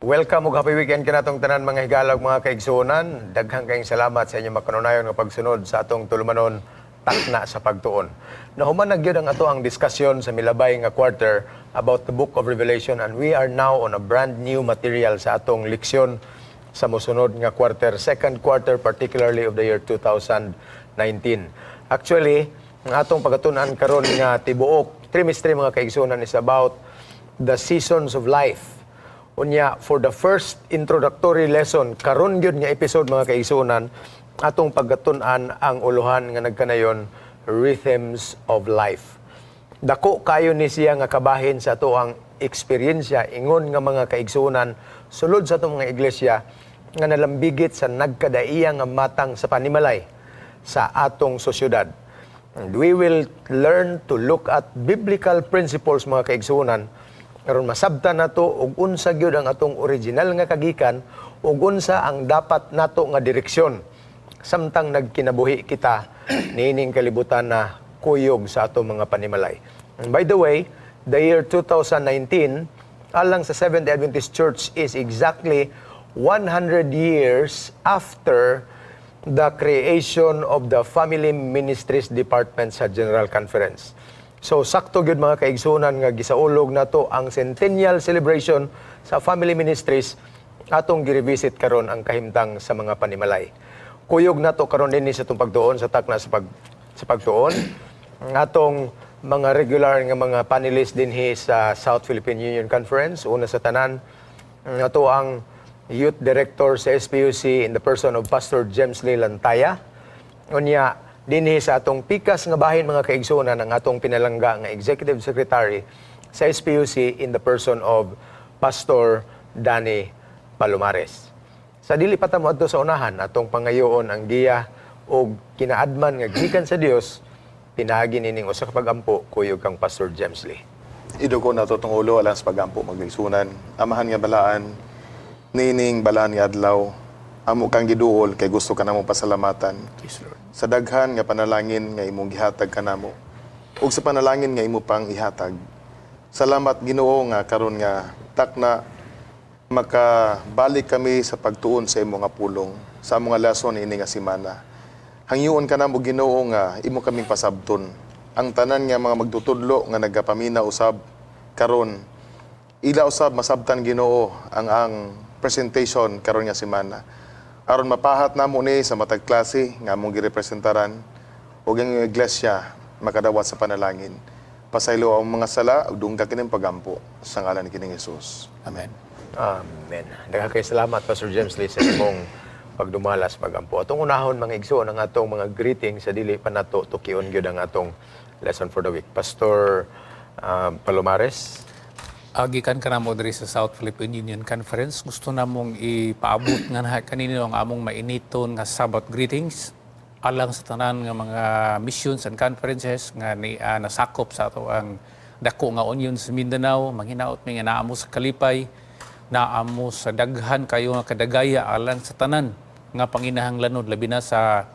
Welcome ug happy weekend kanatong tanan, mga higala ug mga kaigsuonan. Daghang kayong salamat sa inyong makanunayon nga pagsunod sa atong tulumanon, Takna sa Pagtuon. Nahuman na gyud ang ato ang diskusyon sa milabay nga quarter about the Book of Revelation, and we are now on a brand new material sa atong leksyon sa mosunod nga quarter, second quarter particularly of the year 2019. Actually, ang atong pagatunan karon nga tibuok trimestre, mga kaigsuonan, is about the seasons of life. Unya, for the first introductory lesson, karon gyud nga episode, mga kaigsuonan, atong pagkatun-an ang uluhan nga nagkanayon Rhythms of Life. Dako kayo ni siya nga kabahin sa ato ang eksperyensya ingon nga mga kaigsuonan sulod sa atong mga iglesia nga nalambigit sa nagkadaiya nga matang sa panimalay sa atong sosyudad. And we will learn to look at biblical principles, mga kaigsuonan, aron masabtan nato og unsa gyud ang atong original nga kagikan ug unsa ang dapat nato nga direksyon samtang nagkinabuhi kita niining kalibutan na kuyog sa atong mga panimalay. And by the way, the year 2019 alang sa Seventh Adventist Church is exactly 100 years after the creation of the Family Ministries Department sa General Conference. So sakto gyud, mga kaigsunan, nga gisaulog nato ang centennial celebration sa Family Ministries, atong girevisit karon ang kahimtang sa mga panimalay. Kuyog nato karon dinhi sa atong pagtuon sa Takna sa Pagtuon. Ang atong mga regular nga mga panelists dinhi sa South Philippine Union Conference, una sa tanan, ang ato ang Youth Director sa SPUC in the person of Pastor James Lee Lantaya. Unya, dinhi sa atong pikas nga bahin, mga kaigsuonan, ang atong pinalangga nga Executive Secretary sa SPUC in the person of Pastor Danny Palomares. Sa dili pa ta moadto sa unahan, atong pangayoon ang giya og kinaadman nga gikan sa Dios pinaagi nining usa ka pagampo kuyog kang Pastor James Lee. Iduko nato atong ulo alang sa pagampo, mga kaigsuonan. Amahan nga balaan, nining balaan nga adlaw, amo kang giduol kay gusto ka namo pasalamatan. Yes, Lord. Sa daghan nga panalangin nga imong gihatag kanamo ug sa panalangin nga imo pang ihatag. Salamat, Ginoo, nga karon nga takna makabalik kami sa pagtuon sa imo nga pulong sa among nga lesson ini nga semana. Hangyoon ka namo, Ginoo, nga imo kaming pasabton. Ang tanan nga mga magtutudlo nga nagapamina usab karon, ila usab masabtan, Ginoo, ang presentation karon nga semana. Aron mapahat namo ni sa matag klase nga among girepresentaran ug ang iglesia makadawat sa panalangin. Pasaylo ang mga sala ug dungga kining pagampo sa ngalan ni kining Jesus. Amen. Amen. Daghang kay salamat, Pastor James Lee, sa imong pagdumala sa pagampo. Atong unahon, mga igsoon, ang atong mga greeting sa dili pa nato tukion gyud ang atong lesson for the week. Pastor Palomares. Gikan kanamo diri sa South Philippine Union Conference, gusto namong ipaabot nga na kaninyo ang among mainiton nga Sabbath greetings alang sa tanan nga mga missions and conferences nga ni nasakop sa ato ang dako nga union sa Mindanao. Manghinaot mi nga naa mo sa kalipay, naa mo sa daghan kayo nga kadagaya alang sa tanan nga panginahanglanon, labi na sa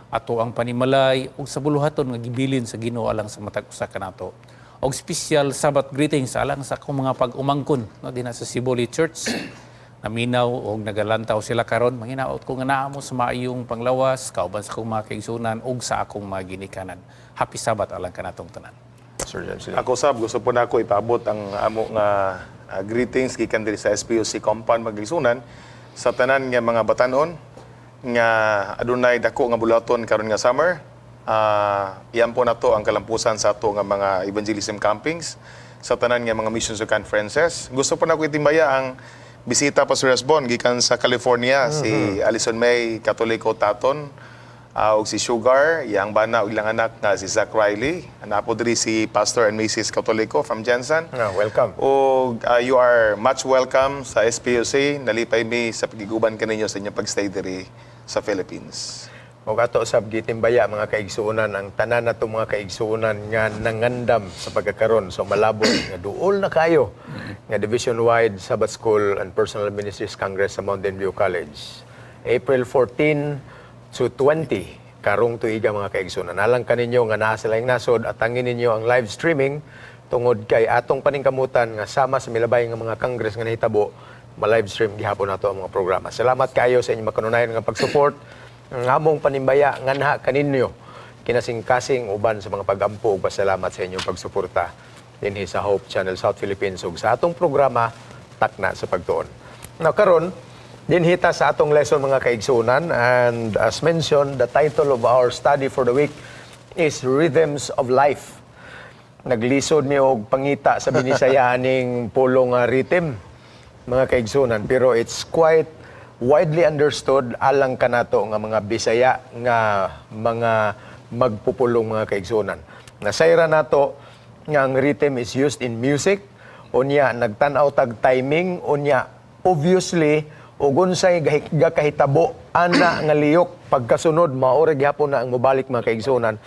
ato ang panimalay ug sa buluhaton nga gibilin sa Ginoo alang sa matag usa kanato. Og special Sabbath greetings alang sa akong mga pag-umangkon, no, dinha sa Siboli Church. Naminaw og nagalantaw sila karon. Manghinaot ko nga naa mo sa maayong panglawas kauban sa akong mga kaigsunan ug sa akong mga ginikanan. Happy Sabbath alang kanatong tanan. Sir James Lee. Ako sab gusto po nako ipaabot ang amo nga greetings gikan diri sa SPUC compound, mga kaigsuonan, sa tanan nga mga batanon nga adunay dako nga buluhaton karon nga summer. Iyan po nato ang kalampusan sa ato nga mga evangelism campings, sa tanan nga mga missions ug conferences. Gusto po nako itimbaya ang bisita, Pastor Resbon, gikan sa California, si Alison May Katoliko Taton ug si Sugar, iyang bana ug ilang anak nga si Zach Riley. Naa po diri si Pastor and Mrs. Katoliko from Jensen. Ah, welcome. Ug you are much welcome sa SPUC. Nalipay mi sa pagiguban kaninyo sa inyong pagstay diri sa Philippines. Og ato sab gitimbaya, mga kaigsuonan, ang tanan nato mga kaigsuonan nga nangandam sa pagkakaron so malabon nga duol na kayo nga division-wide Sabbath School and Personal Ministries Congress sa Mountain View College. April 14 to 20 karong tuiga, mga kaigsuonan. Alang kaninyo nga naa sa laing nasod, atangin ninyo ang live streaming tungod kay atong paningkamutan nga sama sa milabay nga mga congress nga nahitabo. Ma-live stream gihapon nato ang mga programa. Salamat kayo sa inyong makanunayon nga pag-support. Ang among panimbaya nganha kaninyo kinasingkasing uban sa mga pag-ampo ug pasalamat sa inyong pagsuporta dinhi sa Hope Channel South Philippines ug sa atong programa Takna sa Pagtuon. Now karon dinhi ta sa atong lesson, mga kaigsuonan, and as mentioned, the title of our study for the week is Rhythms of Life. Naglisod mi og pangita sa Binisaya aning pulong nga rhythm, mga kaigsuonan, pero it's quite widely understood alang kanato nga mga Bisaya nga mga magpupulong, mga kaigsuonan. Nasayra nato nga ang rhythm is used in music, unya nagtan-aw tag timing, unya obviously ug unsay gakahitabo ana nga liyok pagkasunod mao ra gihapon na ang mobalik, mga kaigsuonan.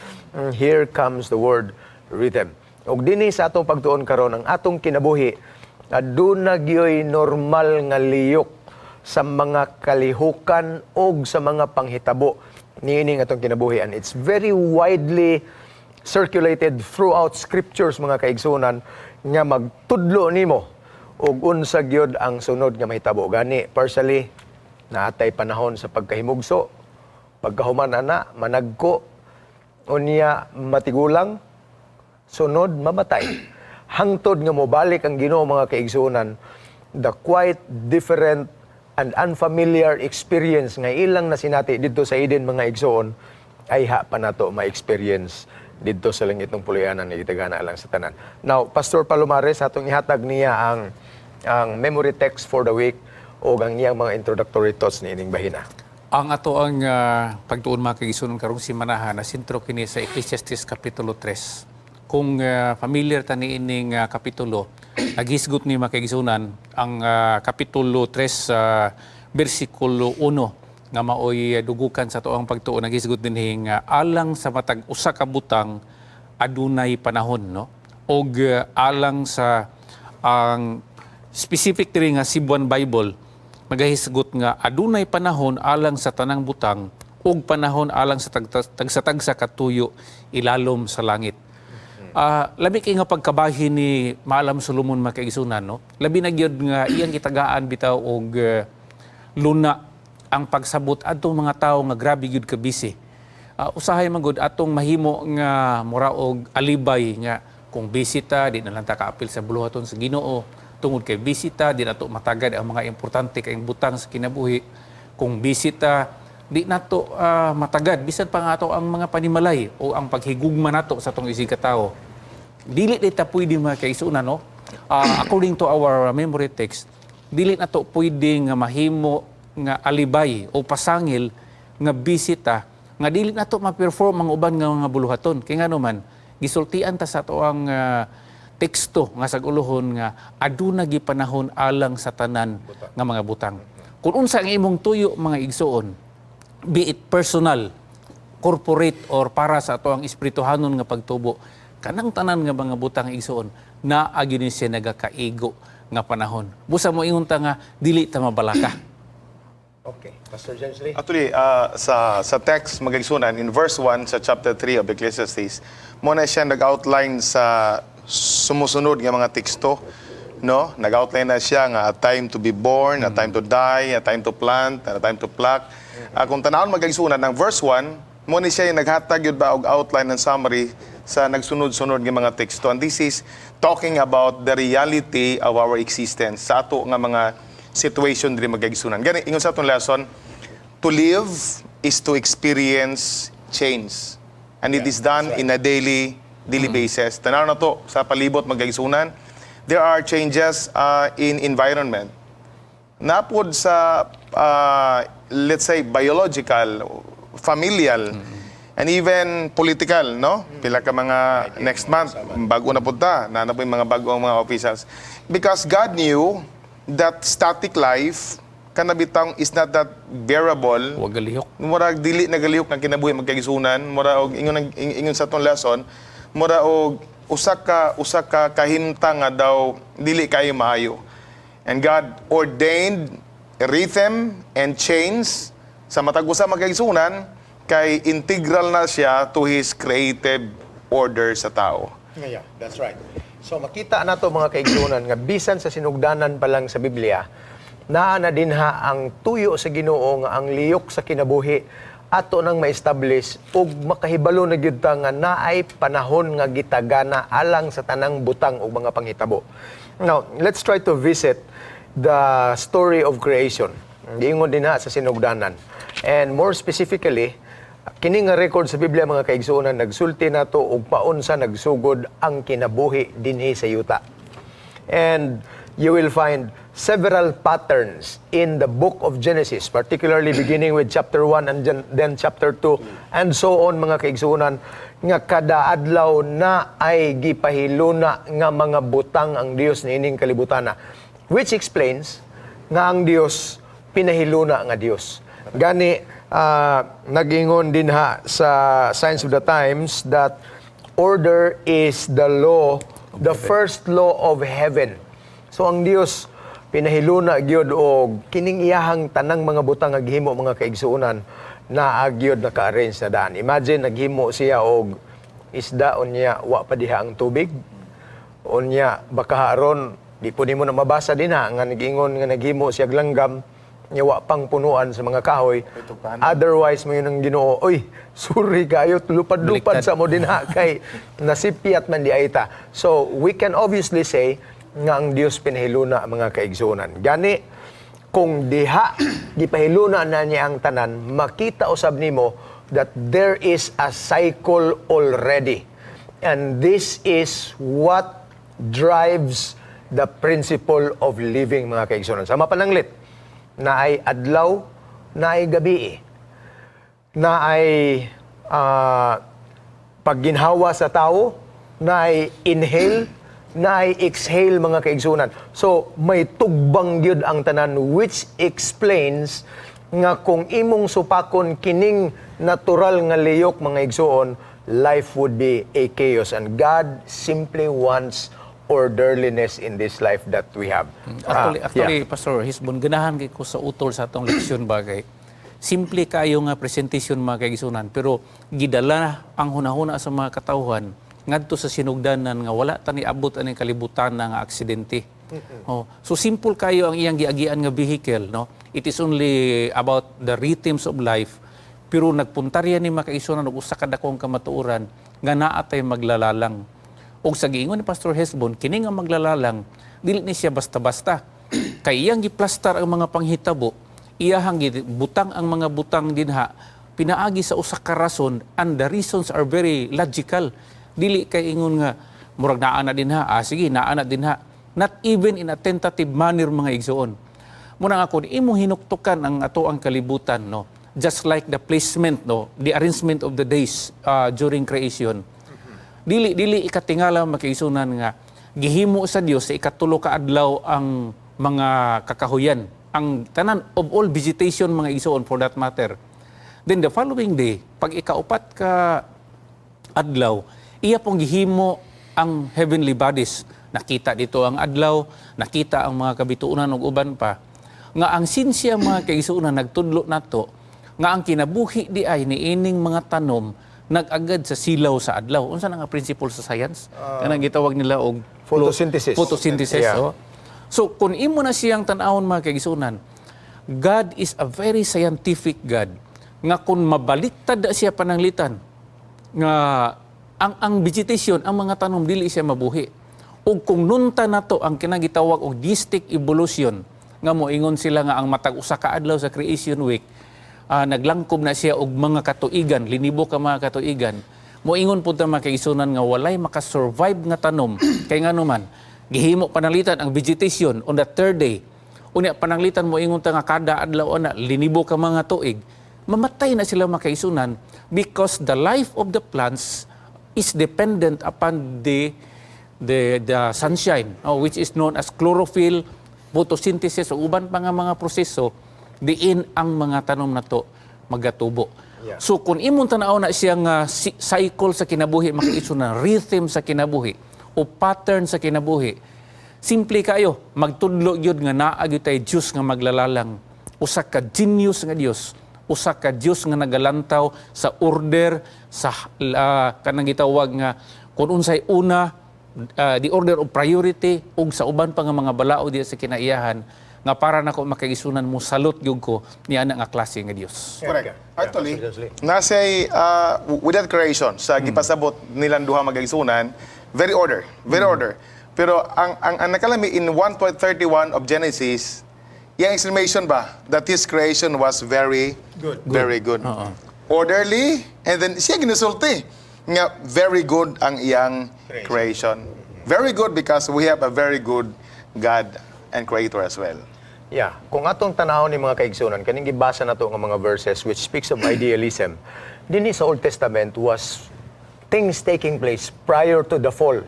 Here comes the word rhythm. Ug dinhi sa atong pagtuon karon, ang atong kinabuhi aduna gyoy normal nga liyok sa mga kalihukan og sa mga panghitabo niining atong kinabuhi, and it's very widely circulated throughout scriptures, mga kaigsuonan, nga magtudlo nimo og unsa gyud ang sunod nga mahitabo. Gani partially naatay panahon sa pagkahimugso, pagkahuman ana managko, unya matigulang, sunod mamatay, hangtod nga mobalik ang Ginoo, mga kaigsuonan. The quite different and unfamiliar experience nga ilang nasinati didto sa Eden, mga igsoon, ay ha pa nato ma-experience didto sa langitnong puloy-anan nga gitagana lang sa tanan. Now, Pastor Palomares, atong ihatag niya ang memory text for the week o ang iyang mga introductory thoughts niining bahina. Ang ato ang pagtuon, mga kaigsuonan, karong simanahan na sentro kini sa Ecclesiastes Kapitulo 3. Kung familiar ta niining kapitulo, naghisgot ni, mga kaigsuonan, ang Kapitulo 3 sa bersikulo 1 nga maoy dugukan sa atoang pagtuon, naghisgot dinhi nga alang sa matag usa ka butang adunay panahon, no, og alang sa ang specific diri nga Cebuan Bible nagahisgot nga adunay panahon alang sa tanang butang ug panahon alang sa tagsa-tagsa katuyo ilalom sa langit. Labi kay nga pagkabahin ni Maalam Solomon, mga kaigsuonan, no? Labi na gyud nga iyang gitagaan bitaw og luna ang pagsabot adtong mga tawo nga grabe gyud ka busy. Usahay man gud atong mahimo nga mura og alibay nga kung busy ta, di na lang ta kaapil sa buluhaton sa Ginoo tungod kay busy ta, di nato matagad ang mga importante kayong butang sa kinabuhi. Kung busy ta, di nato matagad bisan pa nga ato ang mga panimalay o ang paghigugma nato sa atong isig katawo. Dili di ta pwede, mga kaigsuonan, no? According to our memory text, dili na to pwede nga mahimo nga alibay o pasangil nga busy ta nga dili na to ma-perform ang uban nga mga buluhaton. Kay ngano man gisultian ta sa atoang teksto nga sag-ulohon nga aduna gipanahon alang sa tanan nga mga butang. Kung unsa ang imong tuyo, mga igsuon, be it personal, corporate or para sa ato ang espirituhanon nga pagtubo, kanang tanan nga mga butang, igsuon, naa gyud ni siya nagakaigo nga panahon. Busa mo ingon ta nga dili ta mabalaka. Okay. Pastor James Lee. Actually, sa text, mga igsuonan, in verse 1 sa chapter 3 of Ecclesiastes, mao na siya nag-outline sa sumusunod nga mga teksto, no? Nag-outline na siya nga a time to be born, a time to die, a time to plant, a time to pluck. Kung tanawon, mga igsuonan, ng verse 1, mao ni siya yung naghatag yun ba og outline and summary sa nagsunod-sunod nga mga teksto. And this is talking about the reality of our existence sa ato nga mga situation diri, mga kaigsuonan. Gani ingon sa atong lesson, to live is to experience change. And it is done in a daily daily basis. Tanaw na to sa palibot, mga kaigsuonan, there are changes in environment. Napod sa let's say biological, familial, and even political, no? Pila ka mga next month, bago na pud ta, na po yung mga bago ang mga officials. Because God knew that static life kana bitang is not that bearable. Wa galihok. Murag dili nagalihok ng kinabuhi, mga kaigsuonan, mura og ingon sa atong lesson, mura og usa ka kahimtang nga daw dili kayo maayo. And God ordained rhythm and change sa matag usa, mga kaigsuonan, kay integral na siya to His creative order sa tao. Yeah, that's right. So makita nato, mga kaigsuonan, nga bisan sa sinugdanan pa lang sa Biblia, Naa na dinha ang tuyo sa Ginoo nga ang liyok sa kinabuhi ato nang ma-establish ug makahibalo na gyud ta nga naay panahon nga gitagana alang sa tanang butang ug mga panghitabo. Now, let's try to visit the story of creation. Giingon dinha sa sinugdanan. And more specifically, kini nga record sa Biblia, mga kaigsuonan, nagsulti nato og paunsa nagsugod ang kinabuhi dinhi sa yuta. And you will find several patterns in the book of Genesis, particularly beginning with chapter 1 and then chapter 2 and so on, mga kaigsuonan, nga kada adlaw na ay gipahiluna nga mga butang ang Dios niining kalibutana, which explains nga ang Dios pinahiluna nga Dios. Gani nagingon dinha sa Signs of the Times that order is the law, the first law of heaven. So ang Dios pinahiluna gyud og kining iyahang tanang mga butang nga gihimo, mga kaigsuonan, naa gyud naka-arrange na daan. Imagine, naghimo siya og isda, unya wa pa diha ang tubig. Unya baka aron di po nimo na mabasa dinha nga nagingon nga naghimo siya og langgam nya wa pang punuan sa mga kahoy. Otherwise mo yun ang Ginoo, "Oy, sorry kayo, lupad-lupad Baliktad. Sa mo dinha kay nasipyat man diay ta." So we can obviously say nga ang Dios pinahiluna, mga kaigsuonan. Gani kung diha gipahiluna na niya ang tanan, makita usab nimo that there is a cycle already. And this is what drives the principle of living, mga kaigsuonan. Sa mapananglit, naay adlaw, naay gabi, naay pagginhawa sa tao, naay inhale, naay exhale, mga kaigsunan. So may tugbang gyud ang tanan, which explains nga kung imong supakon kining natural nga liyok, mga igsuon, life would be a chaos and God simply wants orderliness in this life that we have. Actually, actually Pastor Hisbon, ganahan kay ko sa utol sa atong leksyon bagay. Simple kayo nga presentation, mga kaigsunan, pero gidala ang hunahuna sa mga katawhan ngadto sa sinugdanan nga wala ta niabot ani kalibutan na nga aksidente. Oh, so simple kayo ang iyang giagian nga vehicle, no? It is only about the rhythms of life. Pero nagpuntarya ni mga kaigsunan og usa ka dakong kamatuoran nga naa tay maglalalang. Og sa giingon ni Pastor Hesbon, kini nga maglalalang, dili ni siya basta-basta. Kay iyang giplastar ang mga panghitabo, iyahang gibutang ang mga butang dinha, pinaagi sa usa ka rason, and the reasons are very logical. Dili kay ingon nga murag naa na dinha, ah sige, naa na dinha. Not even in a tentative manner, mga igsoon. Muna nga kung imong hinuktukan ang ato ang kalibutan, no, just like the placement, no, the arrangement of the days during creation. Dili ikatingala, makaigsunan, nga gihimo sa Dios sa ikatulo ka adlaw ang mga kakahuyan, ang tanan of all vegetation, mga igsoon, for that matter. Then the following day, pag ikaupat ka adlaw, iya pong gihimo ang heavenly bodies. Nakita dito ang adlaw, nakita ang mga kabituonan ug uban pa. Nga ang sinsya, mga kaigsuonan, nagtudlo nato nga ang kinabuhi di ay niining mga tanom nag-agad sa silaw sa adlaw. Unsa na nga principle sa science? Kanang gitawag nila og Photosynthesis. Photosynthesis. Oh. So kung imo na siyang tan-awon, mga kaigsuonan, God is a very scientific God nga kung mabaliktad na siya pananglitan nga ang vegetation, ang mga tanom, dili siya mabuhi. Ug kung nunta nato ang kinagitawag og deistic evolution nga moingon sila nga ang matag usa ka adlaw sa creation week, naglangkob na siya og mga katuigan, linibo ka mga katuigan. Moingon pud ta, mga kaigsunan, nga walay makasurvive nga tanom kay ngano man gihimo pananglitan ang vegetation on the third day. Unya pananglitan mo ingon ta nga kada adlaw ana linibo ka mga tuig, mamatay na sila, mga kaigsunan, because the life of the plants is dependent upon the sunshine, oh, which is known as chlorophyll, photosynthesis o uban pa nga mga proseso diin ang mga tanom nato magatubo. So kung imong tan-aw na siyang cycle sa kinabuhi, makaigsunan, rhythm sa kinabuhi o pattern sa kinabuhi, simple kayo, magtudlo gyud nga naa gyud tay Dios nga maglalalang. Usa ka genius nga Dios, usa ka Dios nga nagalantaw sa order sa kanang gitawag nga kung unsay una, the order of priority ug sa uban pa nga mga balaod diya sa kinaiyahan. Nga para nako, makaigsunan, mo salute gyud ko niana nga klase nga Dios. Correct. Actually, Pastor Jocelyn. Nasa with that creation, sa gipasabot nilang duha, magaigsunan, very order, very order. Pero ang nakalami in 1.31 of Genesis, yung exclamation ba that his creation was very good. Very good. Orderly, and then siya ginusulti nga very good ang iyang creation. Very good because we have a very good God and creator as well. Yeah, kung atong tanawon ni, mga kaigsunan, kaning gibasa nato nga mga verses which speaks of idealism, dinhi sa Old Testament was things taking place prior to the fall.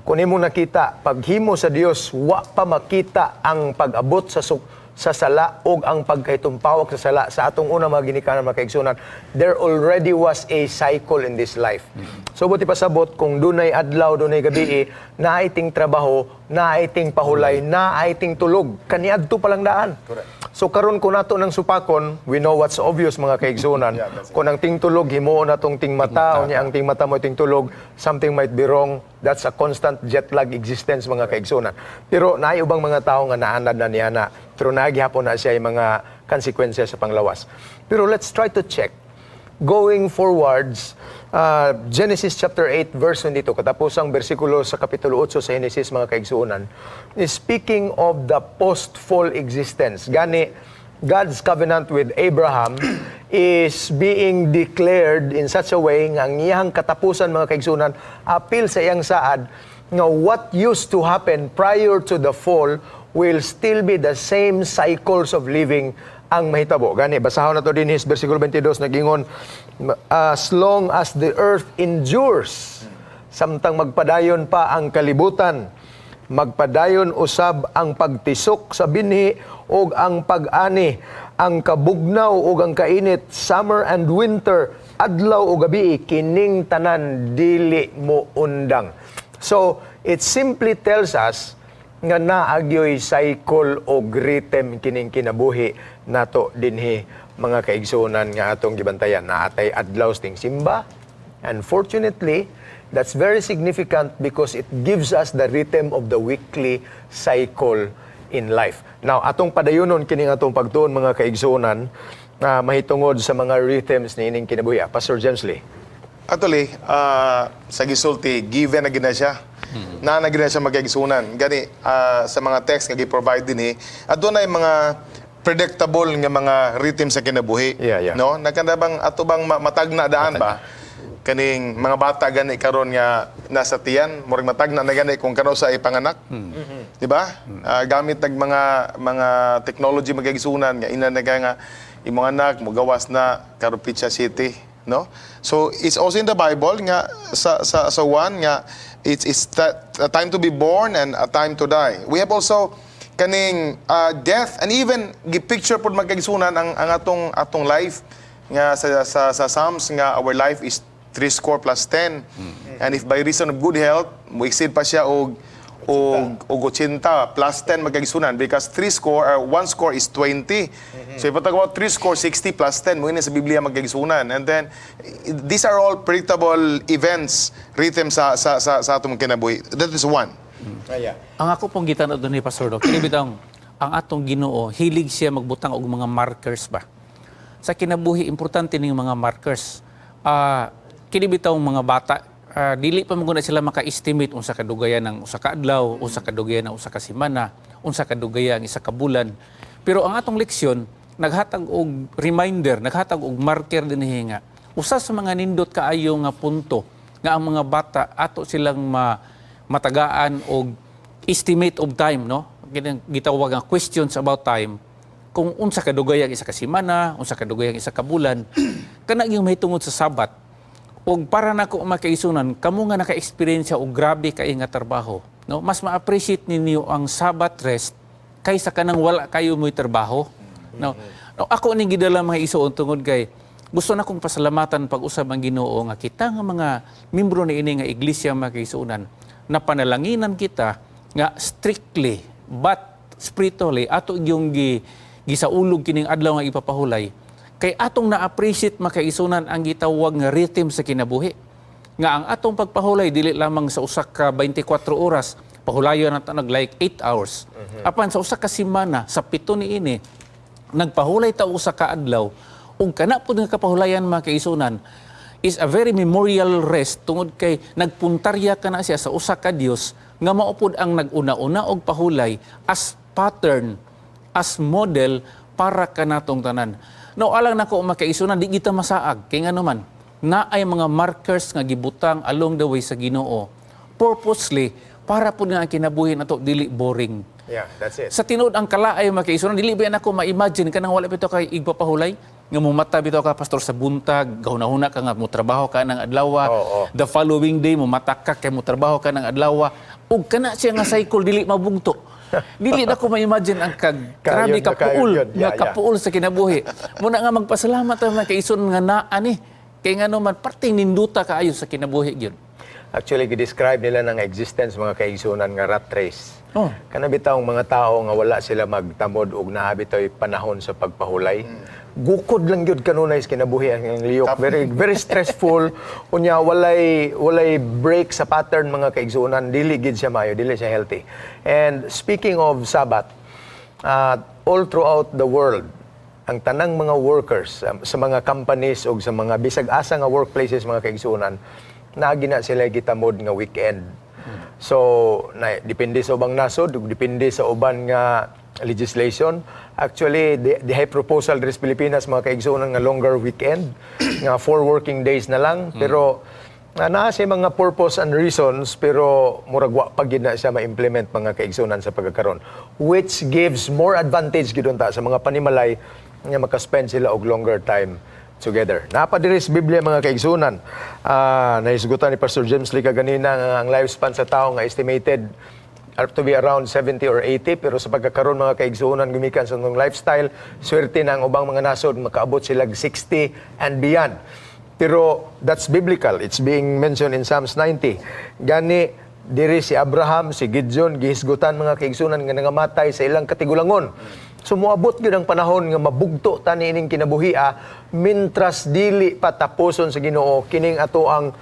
Kung imo nakita, paghimo sa Dios, wa pa makita ang pag-abot sa sala og ang pagkahitumpawak sa sala sa atong unang mga ginikanan, mga kaigsunan, there already was a cycle in this life. So buot ipasabot, kung dunay adlaw, dunay gabi, naay ting trabaho, naay ting pahulay, naay ting tulog. Kaniadto pa lang daan. So karon, kung nato ng supakon, we know what's obvious, mga kaigsunan. Yeah, that's it. Kung ang tingtulog himuon natong tingmata, unya ang tingmata mo tingtulog, something might be wrong. That's a constant jet lag existence, mga kaigsunan. Pero naay ubang mga tao nga naanad na niya na, pero naghihapon na siya yung mga consequences sa panglawas. Pero let's try to check going forwards, Genesis chapter 8 verse 22, katapusang bersikulo sa kapitulo 8 sa Genesis, mga kaigsuonan, is speaking of the post-fall existence. Gani, God's covenant with Abraham is being declared in such a way nga ang iyang katapusan, mga kaigsuonan, apil sa iyang saad nga what used to happen prior to the fall will still be the same cycles of living ang mahitabo. Gani, basahon nato dinhi versikulo 22, nagingon, "As long as the earth endures," samtang magpadayon pa ang kalibutan, "magpadayon usab ang pagtisok sa binhi ug ang pag-ani, ang kabugnaw ug ang kainit, summer and winter, adlaw ug gabi, kining tanan dili mo undang." So, it simply tells us nga naa gyoy cycle o rhythm kining kinabuhi nato dinhi, mga kaigsuonan, nga atong gibantayan. Naa tay adlaw ting simba. Unfortunately, that's very significant because it gives us the rhythm of the weekly cycle in life. Now, atong padayunon kining atong pagtuon, mga kaigsuonan, na mahitungod sa mga rhythms niining kinabuhi. Pastor James Lee. Actually, sa gisulti, given na gina siya. Na gina siya, magkaigsunan. Gani, sa mga text nga gi-provide dinhi, adunay mga predictable nga mga rhythm sa kinabuhi. Yeah. No? Nagkanda bang ato bang matagna daan ba? Kaning mga bata gani karon nga nasa tiyan, murag matagna na gani kung kano sa ipanganak. Di ba? Gamit nag mga technology, magkaigsunan, nga ina na nga imong anak mogawas na karon petsa 7, no? So it's also in the Bible nga sa one nga it's a time to be born and a time to die. We have also kaning death and even gi-picture pod, magkaigsunan, ang atong life nga sa Psalms nga our life is 3 score plus 10 and if by reason of good health mo exceed pa siya og 80 plus 10, magkaigsunan, because 3 score or 1 score is 20. So if talk about 3 score, 60 plus 10 mo ini sa Biblia, magkaigsunan. And then these are all predictable events, rhythm sa atong kinabuhi. That is one. Ang ako pong gitan doon ni Pastor Doc, kini bitong ang atong Ginoo, hilig siya magbutang og mga markers ba. Sa kinabuhi, importante ning mga markers. Kini bitawng mga bata, dili pa man guna sila maka-estimate unsa kadugayan ng usa ka adlaw, unsa kadugayan ng usa ka semana, unsa kadugayan ang isa ka bulan. Pero ang atong leksyon naghatag og reminder, naghatag og marker dinhi nga usa sa mga nindot kaayo nga punto nga ang mga bata ato silang matagaan og estimate of time, no, gitawag nga questions about time, kung unsa kadugay ang isa ka semana, unsa kadugay ang isa ka bulan, kana yung mahitungod sa Sabat. Og para nako, makaigsunan, kamo nga naka-experience og grabe kay nga trabaho, no, mas ma-appreciate ninyo ang Sabbath rest kaysa kanang wala kayo mo'y trabaho, no? No, ako ning gidala, mga igsoon, tungod kay gusto na kong pasalamatan pag-usab ang Ginoo nga kita nga mga membro ni ini nga iglesia, mga kaigsuonan, na panalanginan kita nga strictly but spiritually ato yung gisaulog kining adlaw nga ipapahulay, kay atong na-appreciate, makaigsunan, ang gitawag nga rhythm sa kinabuhi, nga ang atong pagpahulay dili lamang sa usa ka 24 oras. Pahulayon na nag like 8 hours. Apan sa usa ka semana, sa 7 niini, nagpahulay ta usa ka adlaw ug kana pud nga kapahulayan, mga kaigsuonan, is a very memorial rest tungod kay nagpuntarya ka na siya sa usa ka Dios nga mao pud ang nag-una-una og pahulay as pattern, as model para kanatong tanan. No, alang nako, mga kaigsuonan, di kita masaag kay ngano man naay mga markers nga gibutang along the way sa Ginoo purposely para pud nga ang kinabuhi nato dili boring. Yeah, that's it. Sa tinuod, ang kalaay, mga kaigsuonan, dili ba nako ma-imagine kanang wala bitaw kay igpapahulay nga mumata bitaw ka, Pastor, sa buntag, gahuna-huna ka nga mo trabaho ka ng adlaw, the following day mumata ka kay mo trabaho ka ng adlaw, ug kana siya nga cycle dili mabugto. Dili na ko ma-imagine ang kag grabe Kayod na kapuol kayod yun. nga kapuol sa kinabuhi. Muna nga magpasalamat ta, mga kaigsuonan, nga naa ni kay ngano man parting ninduta kaayo sa kinabuhi gyud. Actually, gi-describe nila ng existence, mga kaigsunan, nga rat race. Kana bitawng mga tao nga wala sila magtamod og naa bitoy panahon sa pagpahulay. Gukod lang gyud kanunay sa kinabuhi ang liyok. Very very stressful. Unya walay break sa pattern, mga kaigsunan, dili gid siya maayo, dili siya healthy. And speaking of Sabbath, all throughout the world, ang tanang mga workers sa mga companies o sa mga bisag asa nga workplaces, mga kaigsunan, naagi na sila gitamod nga weekend. So, na, depende sa ubang nasod, ug depende sa uban nga legislation. Actually, the high proposal diri sa Pilipinas, mga kaigsunan, nga longer weekend, nga 4 working days na lang, pero na naa siya mga purpose and reasons, pero murag wa pa gid na siya ma-implement, mga kaigsunan, sa pagkakaron, which gives more advantage gid unta sa mga panimalay nga makaspend sila og longer time together. Naa pa diri sa Biblia, mga kaigsunan. Nahisgutan ni Pastor James Lee kaganina nga ang lifespan sa tao nga estimated are to be around 70 or 80, pero sa pagkakaroon, mga kaigsuonan, gumikan sa atong lifestyle, swerte na ang ubang mga nasod makaabot sila 60 and beyond. Pero that's biblical. It's being mentioned in Psalms 90. Gani diri si Abraham, si Gideon, gihisgutan, mga kaigsunan, nga nangamatay sa ilang katigulangon. So moabot gyud ang panahon nga mabugto ta niining kinabuhia mintras dili pa tapuson sa Ginoo kining ato ang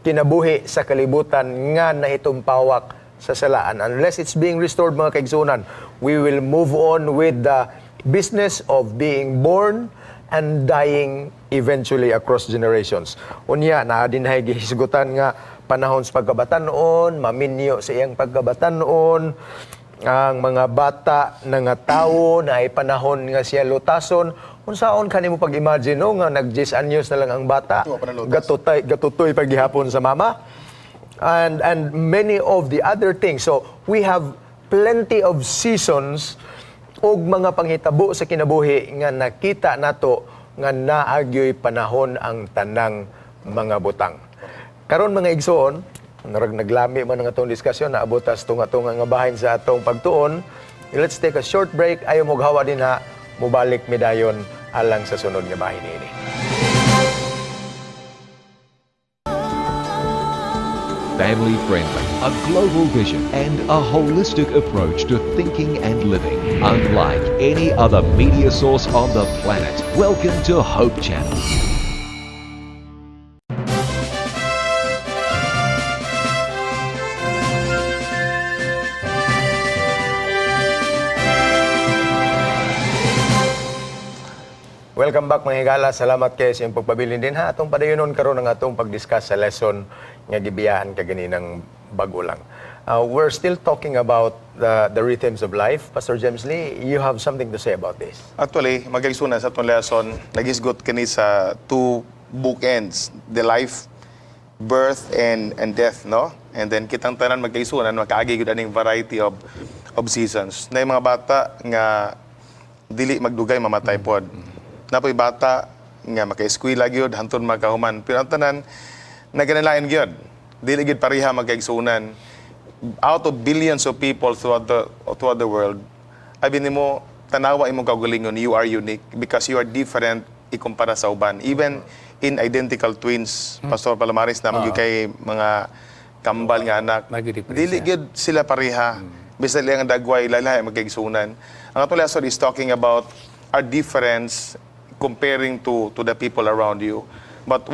kinabuhi sa kalibutan nga nahitumpawak sa salaan. Unless it's being restored, mga kaigsunan, we will move on with the business of being born and dying eventually across generations. Unya, naa dinhay gihisgutan nga panahon sa pagkabatan-on, maminyo sa iyang pagkabatan-on, ang mga bata na nga tawo na ay panahon nga siya lutason. Unsaon kanimo pag-imagine, no, nga nag 10 anyos na lang ang bata, Wa pa nalutas. Gatutay gatutoy paghihapon sa mama and many of the other things. So we have plenty of seasons ug mga panghitabo sa kinabuhi nga nakita nato nga naagyoy panahon ang tanang mga butang. Karon, mga igsoon, narag naglami man ang atong diskusyon, naabot tas tunga-tunga nga bahin sa atong pagtuon. Let's take a short break. Ayaw mo hawa dinha, mubalik mi dayon alang sa sunod nga bahin niini. Family friendly, a global vision, and a holistic approach to thinking and living. Unlike any other media source on the planet. Welcome to Hope Channel. Welcome back, mga higala. Salamat kayo sa inyong pagpabilin dinha. Atong padayonon karon ang atong pag-discuss sa lesson nga gibiyaan kaganinang bag-o lang. We're still talking about the rhythms of life. Pastor James Lee, you have something to say about this. Actually, magaigsunan, sa atong lesson, nagisgot kini sa two bookends, the life, birth, and death, no? And then kitang tanan, magkaigsunan, makaagi gyud aning variety of seasons. Na mga bata nga dili magdugay mamatay pod. Napoy bata nga maka-eskwela gyud hantod makahuman. Pero ang tanan naganalain gyud. Dili gyud pareha, magkaigsunan. Out of billions of people throughout the world, abi nimo tanawa imong kaugalingon, you are unique because you are different ikumpara sa uban. Even in identical twins, Pastor Palamaris, na magyud kay mga kambal nga anak. Nagdi-difference Dili siya. gyud sila pareha. Bisan lang ang dagway, lahi magkaigsunan. Ang atong lesson is talking about our difference comparing to the people around you. But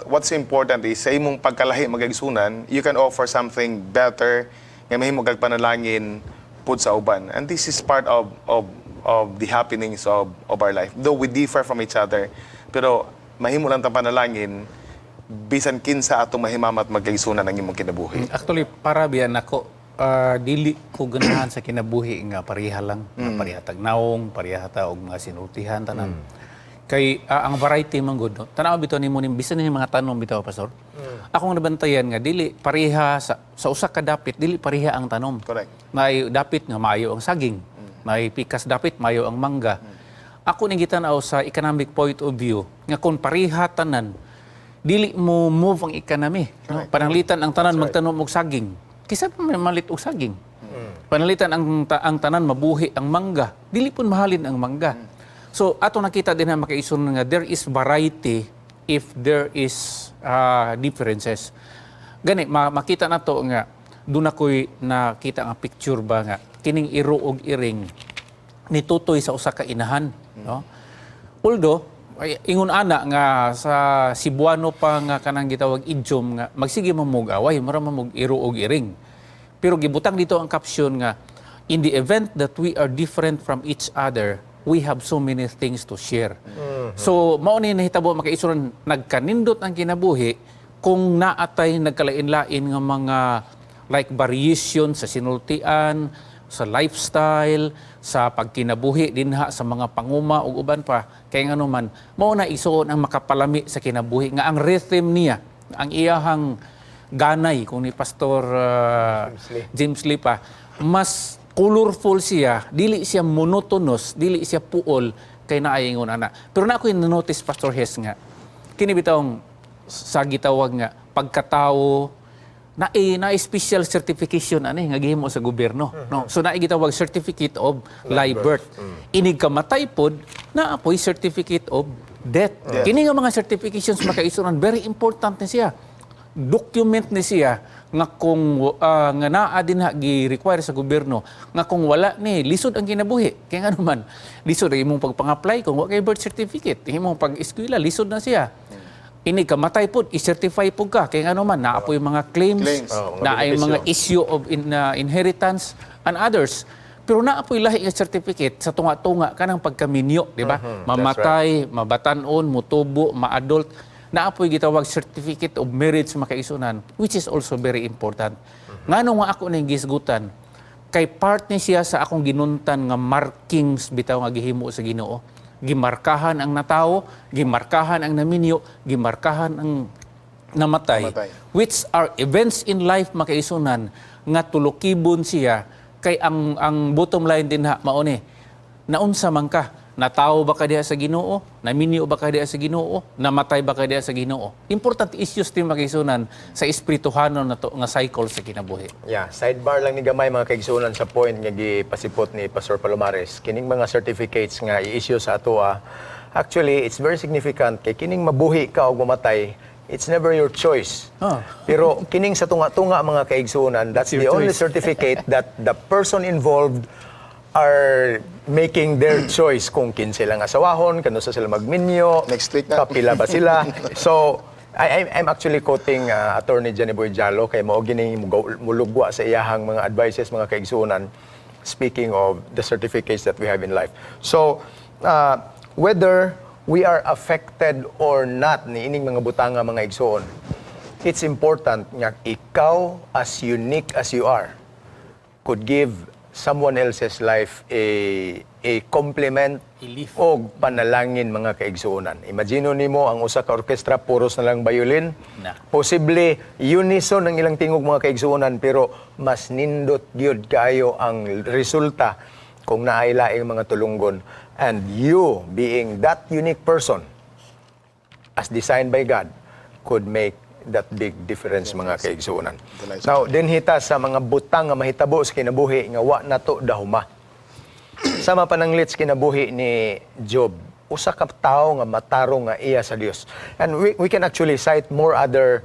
what's important is sa imong pagkalahi, magaigsunan, you can offer something better nga Nga mahimo kag panalangin pud sa uban. And this is part of the happenings of our life. Though we differ from each other, pero mahimo lang tang panalangin bisan kinsa atong mahimamat magkaigsunan ang imong kinabuhi. Actually, para biya nako, dili ko ganahan sa kinabuhi nga pareha lang, nga pareha tag nawong, pareha ta og mga sinultihan tanan. Kay ang variety man gud, no? Tan-aw bitaw nimo ning bisan ning mga tanom bitaw, Pastor. Akong nabantayan nga dili pareha sa usa ka dapit, dili pareha ang tanom. May dapit nga maayo ang saging, may pikas dapit maayo ang mangga. Ako ning gitan-aw sa economic point of view nga kung pareha tanan, dili mo move ang economy, no? Pananglitan ang tanan magtanom og saging. Kisa pa may malit og saging. Pananglitan ang tanan mabuhi ang mangga. Dili pun mahalin ang mangga. So ato nakita din na, makaison, nga there is variety if there is differences. Gani makita nato nga doon ako'y nakita nga picture ba nga kining iro og iring nitutoy sa usa ka inahan, no? Although ay, ingon ana nga sa Cebuano pa nga kanang gitawag idiom nga magsige man mog away, mura man mog iro og iring. Pero gibutang dito ang caption nga, "In the event that we are different from each other, we have so many things to share." So mao ni nahitabo, makaisuran, nagkanindot ang kinabuhi kung naatay nagkalain-lain nga mga like variation sa sinultian, sa lifestyle, sa pagkinabuhi dinha sa mga panguma ug uban pa. Kay ngano man, mao na, isuon, ang makapalami sa kinabuhi nga ang rhythm niya, ang iyahang ganay kung ni Pastor James Lee. James Lee pa, mas colorful siya, dili siya monotonous, dili siya puol kay naay ingon ana. Pero na ako notice, Pastor Hess, nga kini bitawng sa gitawag nga pagkatao na special certification ani nga gihimo sa gobyerno, no? So naay gitawag certificate of live birth. Inig kamatay pod, naa poy certificate of death. Kini nga mga certifications, makaisuran, very important ni siya. Document ni siya nga kung nga naa din ha gi-require sa gobyerno nga kung wala ni, lisod ang kinabuhi. Kay ngano man, lisod ang imong pagpang-apply kung wa kay birth certificate. Imong pag-eskwela, lisod na siya. Inig kamatay pod, i-certify pod ka. Kay ngano man, naa poy mga claims, Claims. Oh, mga na ay mga benepisyo. Issue of inheritance and others. Pero naa poy lahi nga certificate sa tunga-tunga kanang pagkaminyo, di ba? Mamatay, mabatanon, mutubo, ma-adult. Naa poy gitawag certificate of marriage, makaisunan, which is also very important. Ngano nga ako ning gisgutan? Kay part ni siya sa akong ginuntan nga markings bitaw nga gihimo sa Ginoo. Gimarkahan ang natawo, gimarkahan ang naminyo, gimarkahan ang namatay, Namatay. which are events in life, makaisunan, nga tulukibon siya kay ang bottom line din ha mao ni naunsa man ka, natawo ba ka diha sa Ginoo, naminyo ba ka diha sa Ginoo, namatay ba ka diha sa Ginoo. Important issues din, makaisunan, sa espirituhanon na to nga cycle sa kinabuhi. Yeah, sidebar lang ni gamay, mga kaigsunan, sa point nga gipasipot ni Pastor Palomares. Kining mga certificates nga i-issue sa atoa, actually it's very significant kay kining mabuhi ka o mamatay, it's never your choice. Pero kining sa tunga-tunga, mga kaigsunan, that's Your the only choice. Certificate that the person involved are making their choice kung kinsa silang asawahon, kanus-a sila magminyo, Next week na. Kapila ba sila. So, I'm actually quoting Attorney Johnny Boy Jalo kay mao gini mulugwa sa iyahang mga advices, mga kaigsuonan, speaking of the certificates that we have in life. So, whether we are affected or not ni ining mga butanga, mga igsuon, it's important nga ikaw, as unique as you are, could give someone else's life a compliment A lift. Og panalangin, mga kaigsuonan. Imagine nimo ang usa ka orkestra, puros na lang violin. Na. Posible unison ang ilang tingog, mga kaigsuonan, pero mas nindot gyud kaayo ang resulta kung naay laing mga tulunggon, and you being that unique person as designed by God could make that big difference, mga kaigsuonan. Now, dinhi ta sa mga butang nga mahitabo sa kinabuhi nga wa nato dahuma. Sama pananglit sa kinabuhi ni Job, usa ka tawo nga matarong nga iya sa Dios. And we can actually cite more other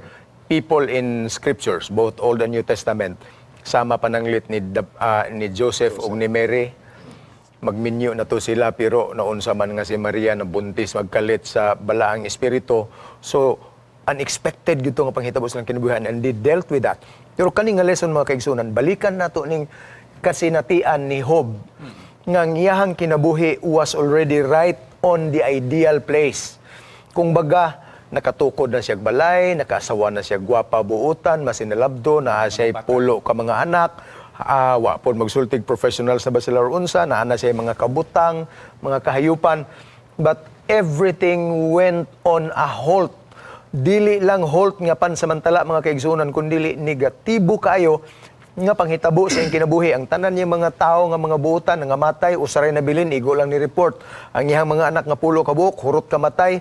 people in scriptures, both Old and New Testament. Sama pananglit ni Joseph ug ni Mary, magminyo na to sila pero naunsa man nga si Maria nabuntis magkalit sa balaang espiritu. So Unexpected gyud to nga panghitabo sa ilang kinabuhian and they dealt with that. Pero kani nga lesson, mga kaigsunan, balikan nato ning kasinatian ni Job nga ang iyahang kinabuhi was already right on the ideal place. Kung baga, nakatukod na siya balay, nakaasawa na siya gwapa buutan, masinalabdo, naa siya pulo ka mga anak, wa pod magsultig professional sa ba sila or unsa, naa na siya mga kabutang, mga kahayupan. But everything went on a halt. Dili lang halt nga pansamantala, mga kaigsunan, kundili negatibo kaayo nga panghitabo sa iyang kinabuhi. Ang tanan niya mga tao nga mga buutan nga matay, usaray na bilin, igo lang ni report. Ang iyang mga anak nga 10 ka buok, hurot kamatay.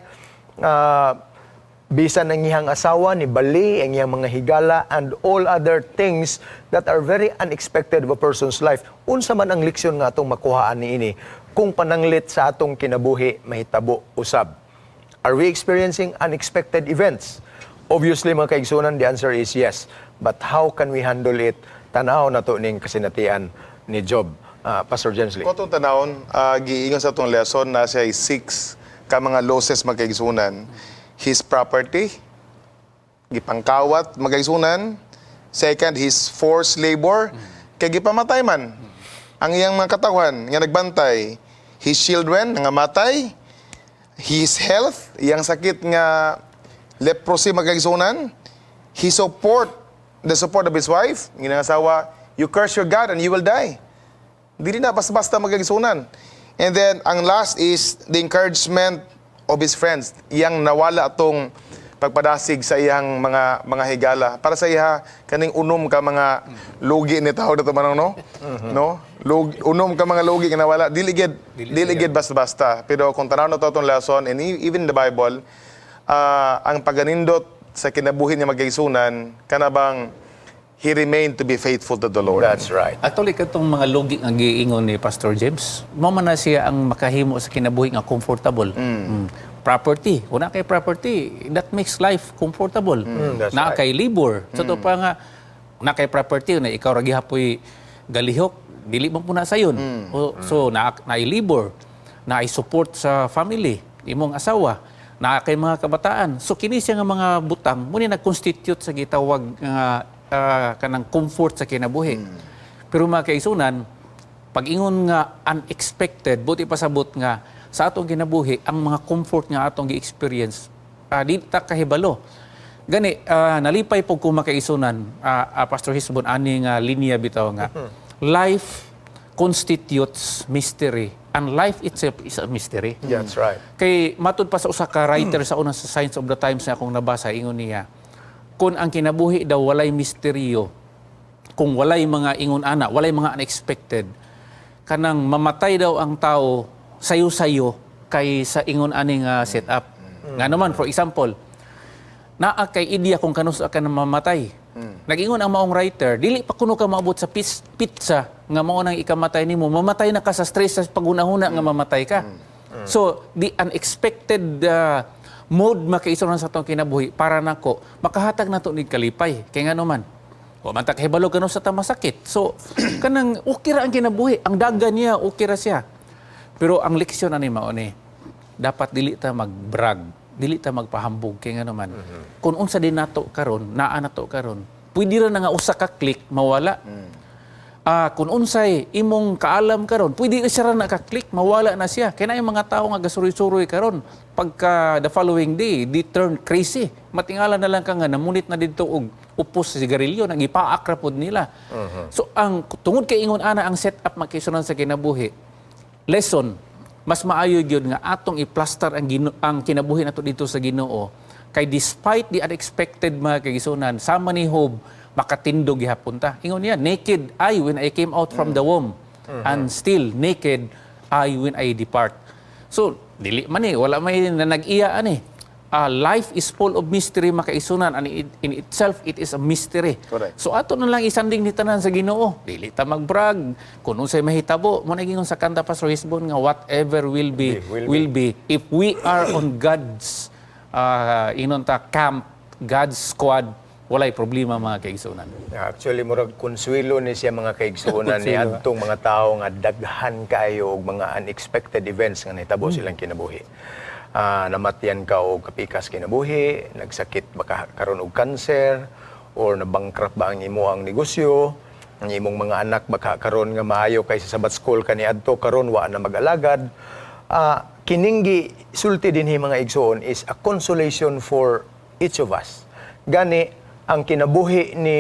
Bisan ang iyang asawa ni bali, ang iyang mga higala and all other things that are very unexpected of a person's life. Unsa man ang leksyon nga atong makuhaan niini kung pananglit sa atong kinabuhi mahitabo usab? Are we experiencing unexpected events? Obviously, mga kaigsunan, the answer is yes. But how can we handle it? Tanaw na to ning kasinatian ni Job. Pastor James Lee. Kung atong tanawon, giingon sa atong lesson na siya six ka mga losses, mga kaigsunan. His property, gipangkawat, mga kaigsunan. Second, his forced labor, kay gipamatay man ang iyang mga katawhan nga nagbantay. His children nga matay. His health, iyang sakit nga leprosy, mga kaigsunan. His support, the support of his wife, ang iyang asawa, "You curse your God and you will die." Dili na basta-basta, mga kaigsunan. And then, ang last is the encouragement of his friends. Iyang nawala atong pagpadasig sa iyang mga higala. Para sa iya, kaning unom ka mga lugi ni tawag na manong, no? No? Lugi, unom ka mga lugi nga nawala. Dili gid basta-basta. Pero kung tanaw na to atong lesson, and even the Bible, ang paganindot sa kinabuhi niya, mga kaigsunan, kanabang he remained to be faithful to the Lord. That's right. Actually, katong mga lugi nga giingon ni Pastor James, mao man na siya ang makahimo sa kinabuhi nga comfortable. Property. Kung naa kay property, that makes life comfortable. That's Naa right. kay labor. So, to pa nga, naa kay property, na ikaw ra gihapoy galihok, dili man po na sayon. O, so, na labor, na support sa family, imong asawa, naa kay mga kabataan. So, kini siya nga mga butang, mao ni nag-constitute sa gitawag nga kanang comfort sa kinabuhi. Pero mga kaigsunan, pag-ingon nga unexpected, buot ipasabot nga sa atong kinabuhi, ang mga comfort nga atong gi-experience, di ta kahibalo. Gani, nalipay po ko, mga kaigsunan, Pastor Hisbon, ani nga linya bitaw nga, life constitutes mystery and life itself is a mystery. That's right. Kay matud pa sa usa ka writer sa unang sa Signs of the Times na akong nabasa, ingon niya, kung ang kinabuhi daw walay misteryo, kung walay mga ingon ana, walay mga unexpected, kanang mamatay daw ang tao sayo-sayo kay sa ingon ani nga setup. Nga naman, for example, naa kay idea kung kanus ka na mamatay. Nag-ingon ang maong writer, dili pa kuno ka maabot sa petsa nga mao nang ikamatay nimo, mamatay na ka sa stress sa paghunahuna nga mamatay ka. So, the unexpected mode makaisuran sa atong kinabuhi para nako makahatag nato ni kalipay. Kay ngano man, wa man ta kahibalo kanus-a ta masakit. So, kanang okay ra ang kinabuhi, ang dagan niya okay ra siya. Pero ang leksyon ani mao ni dapat dili ta mag-brag, dili ta magpahambog kay ngano man. Kung unsa din nato karon, naa nato karon, pwede ra na nga usa ka click mawala. Kung unsay imong kaalam karon, pwede ra siya ra na ka-click mawala na siya. Kaya na yung mga tao nga gasuroy-suroy karon, pagka the following day, they turn crazy. Matingala na lang ka nga namunit na didto og upos sa sigarilyo, nagipaak ra pod nila. So ang tungod kay ingon ana ang setup makisunan sa kinabuhi, lesson, mas maayo gyud nga atong iplastar ang kinabuhi nato dito sa Ginoo kay despite the unexpected, mga kaigsunan, sama ni Job, makatindog gihapon ta. Ingon niya, "Naked I when I came out from the womb and still naked I when I depart." So dili man eh wala may na nag-iya ani. Life is full of mystery, makaisunan, and in itself it is a mystery. Correct. So ato na lang isanding ni tanan sa Ginoo. Dili ta magbrag kung unsay mahitabo. Mo na gingon sa kanta, Pastor Hisbon, nga whatever will be will will be if we are on God's inon ta camp, God's squad, walay problema, mga kaigsunan. Actually, murag konsuelo ni siya, mga kaigsuonan, ni Konsuelo. adtong mga tao nga daghan kaayo og mga unexpected events nga nahitabo silang kinabuhi. Namatyan ka og kapikas kinabuhi, nagsakit ba ka karon og cancer, or nabankrupt ba ang imo ang negosyo, ang imong mga anak baka karon nga maayo kay sa Sabbath school kaniadto, karon wa na mag-alagad. Kining gisulti dinhi, mga igsoon, is a consolation for each of us. Gani ang kinabuhi ni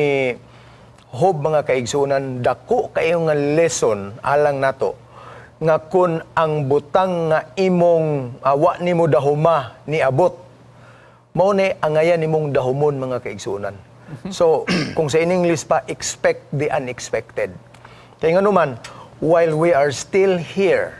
Job, mga kaigsuonan, dako kayo nga lesson alang nato nga kun ang butang nga imong wa nimo dahuma niabot, mao ni angayan nimong dahumon, mga kaigsuonan. So, kung sa in English pa, expect the unexpected. Kaya nga naman, while we are still here,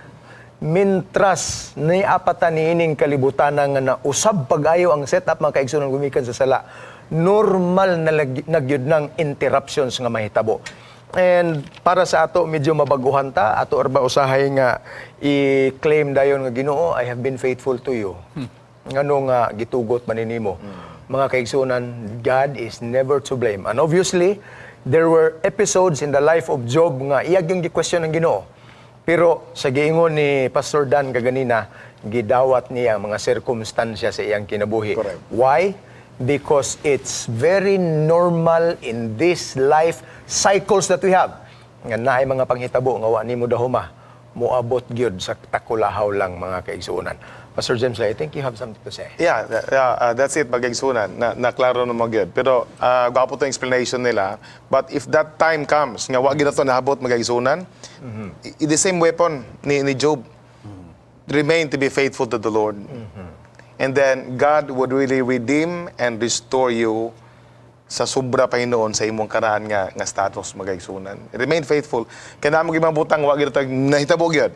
mintras ni apatan ni ining kalibutan nga nausab pag-ayo ang setup, mga kaigsuonan, gumikan sa sala, normal na nagyud ng interruptions nga mahitabo. And para sa ato, medyo mabaguhan ta, ato ra ba usahay nga i-claim dayon nga, "Ginoo, I have been faithful to you. Ngano nga gitugot man nimo?" Mga kaigsuonan, God is never to blame. And obviously, there were episodes in the life of Job nga iyag yung gi-question ng Ginoo. Pero sa giingon ni Pastor Dan kaganina, gidawat niya ang mga sirkumstansya sa iyang kinabuhi. Correct. Why? Because it's very normal in this life cycles that we have. Nga naay mga panghitabo nga wa nimo dahuma, moabot gyud sa takulahaw lang, mga kaigsuonan. Pastor James, I think you have something to say. Yeah, that's it, magaigsunan. Na klaro na magyud. Pero gwapo to explanation nila. But if that time comes, nga wa gid to nahabot, magaigsunan, the same weapon ni Job, remain to be faithful to the Lord. And then God would really redeem and restore you sa sobra pa hinuon sa imong karaan nga status, magaigsunan. Remain faithful. Kaya namo gibang butang wa gid nahitabo gyud.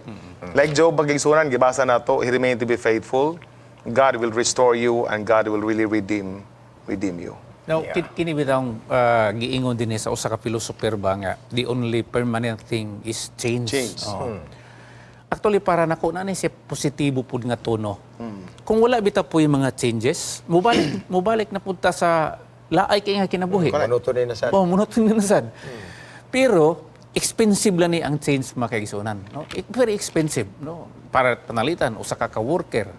Like Job, magaigsunan, gibasa nato, he remained to be faithful. God will restore you and God will really redeem you. Now, kini bitawng giingon din sa usa ka philosopher ba nga the only permanent thing is change. Change. Oo. Actually, para nako na ni siya positibo pud nga tono. Kung wala bitaw po yung mga changes, mubalik na pud ta sa laay kay nga kinabuhi. Monoton na sad. Oh, monoton na sad. Pero expensive lang ni ang change, mga kaigsuonan, no? Very expensive, no? Para panalitan usa ka ka-worker,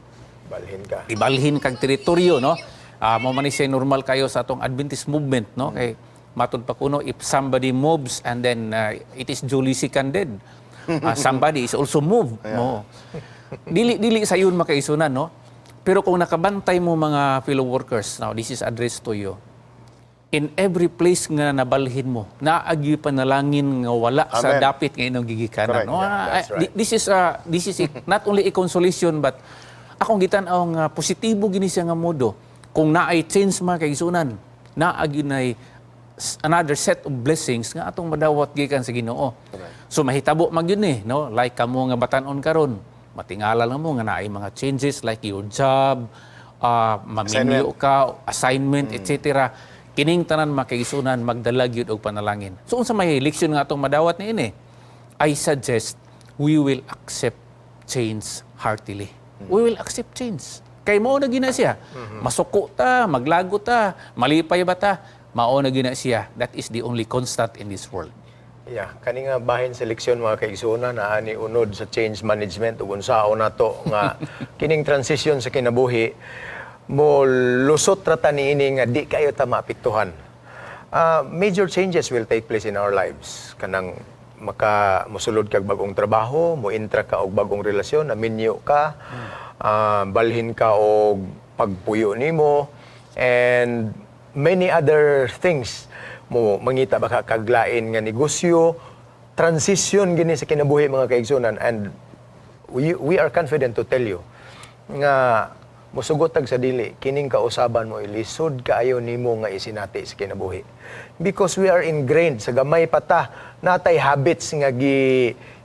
Balhin ka. Ibalhin kag teritoryo, no? Mo man ni siya normal kayo sa atong Adventist movement, no? Kay matud pa kuno, if somebody moves and then it is duly seconded, somebody is also moved, no? Dili dili sa yun, makaigsuonan, no? Pero kung nakabantay mo, mga fellow workers, now this is addressed to you, in every place nga nabalhin mo, naagyo panalangin nga wala sa Amen. Dapit nga inyong gigikanan, Correct. no? Yeah, that's right. This is not only a consolation but akong gitan-aw nga positibo gini siya nga modo. Kung naay change, mga kaigsuonan, naa gyud nay another set of blessings nga atong madawat gikan sa Ginoo. So mahitabo man gyud ni, no? Like kamo nga batan-on karon, matingala lang mo nga naay mga changes like your job, maminyo ka, assignment, etc. Kining tanan, mga kaigsuonan, magdala gyud og panalangin. So unsa may leksyon nga atong madawat niini? I suggest we will accept change heartily. We will accept change. Kay mao na gina siya. Masuko ta, maglago ta, malipay ba ta? Mao na gina siya. That is the only constant in this world. Yeah, kani nga bahin sa leksyon, mga kaigsuonan, na ani unod sa change management ug unsaon nato nga kining transition sa kinabuhi mo lusot ra ta niini nga di kayo ta maapektuhan. Major changes will take place in our lives. Kanang maka mosulod kag bagong trabaho, mo intra ka og bagong relasyon, naminyo ka, balhin ka og pagpuyo nimo and many other things, mo mangita ba ka kaglain nga negosyo. Transition gini sa kinabuhi, mga kaigsuonan, and we are confident to tell you nga musugot tag sa dili, kining kausaban mo ilisod kaayo nimo nga isinati sa kinabuhi because we are ingrained sa gamay pata natay habits nga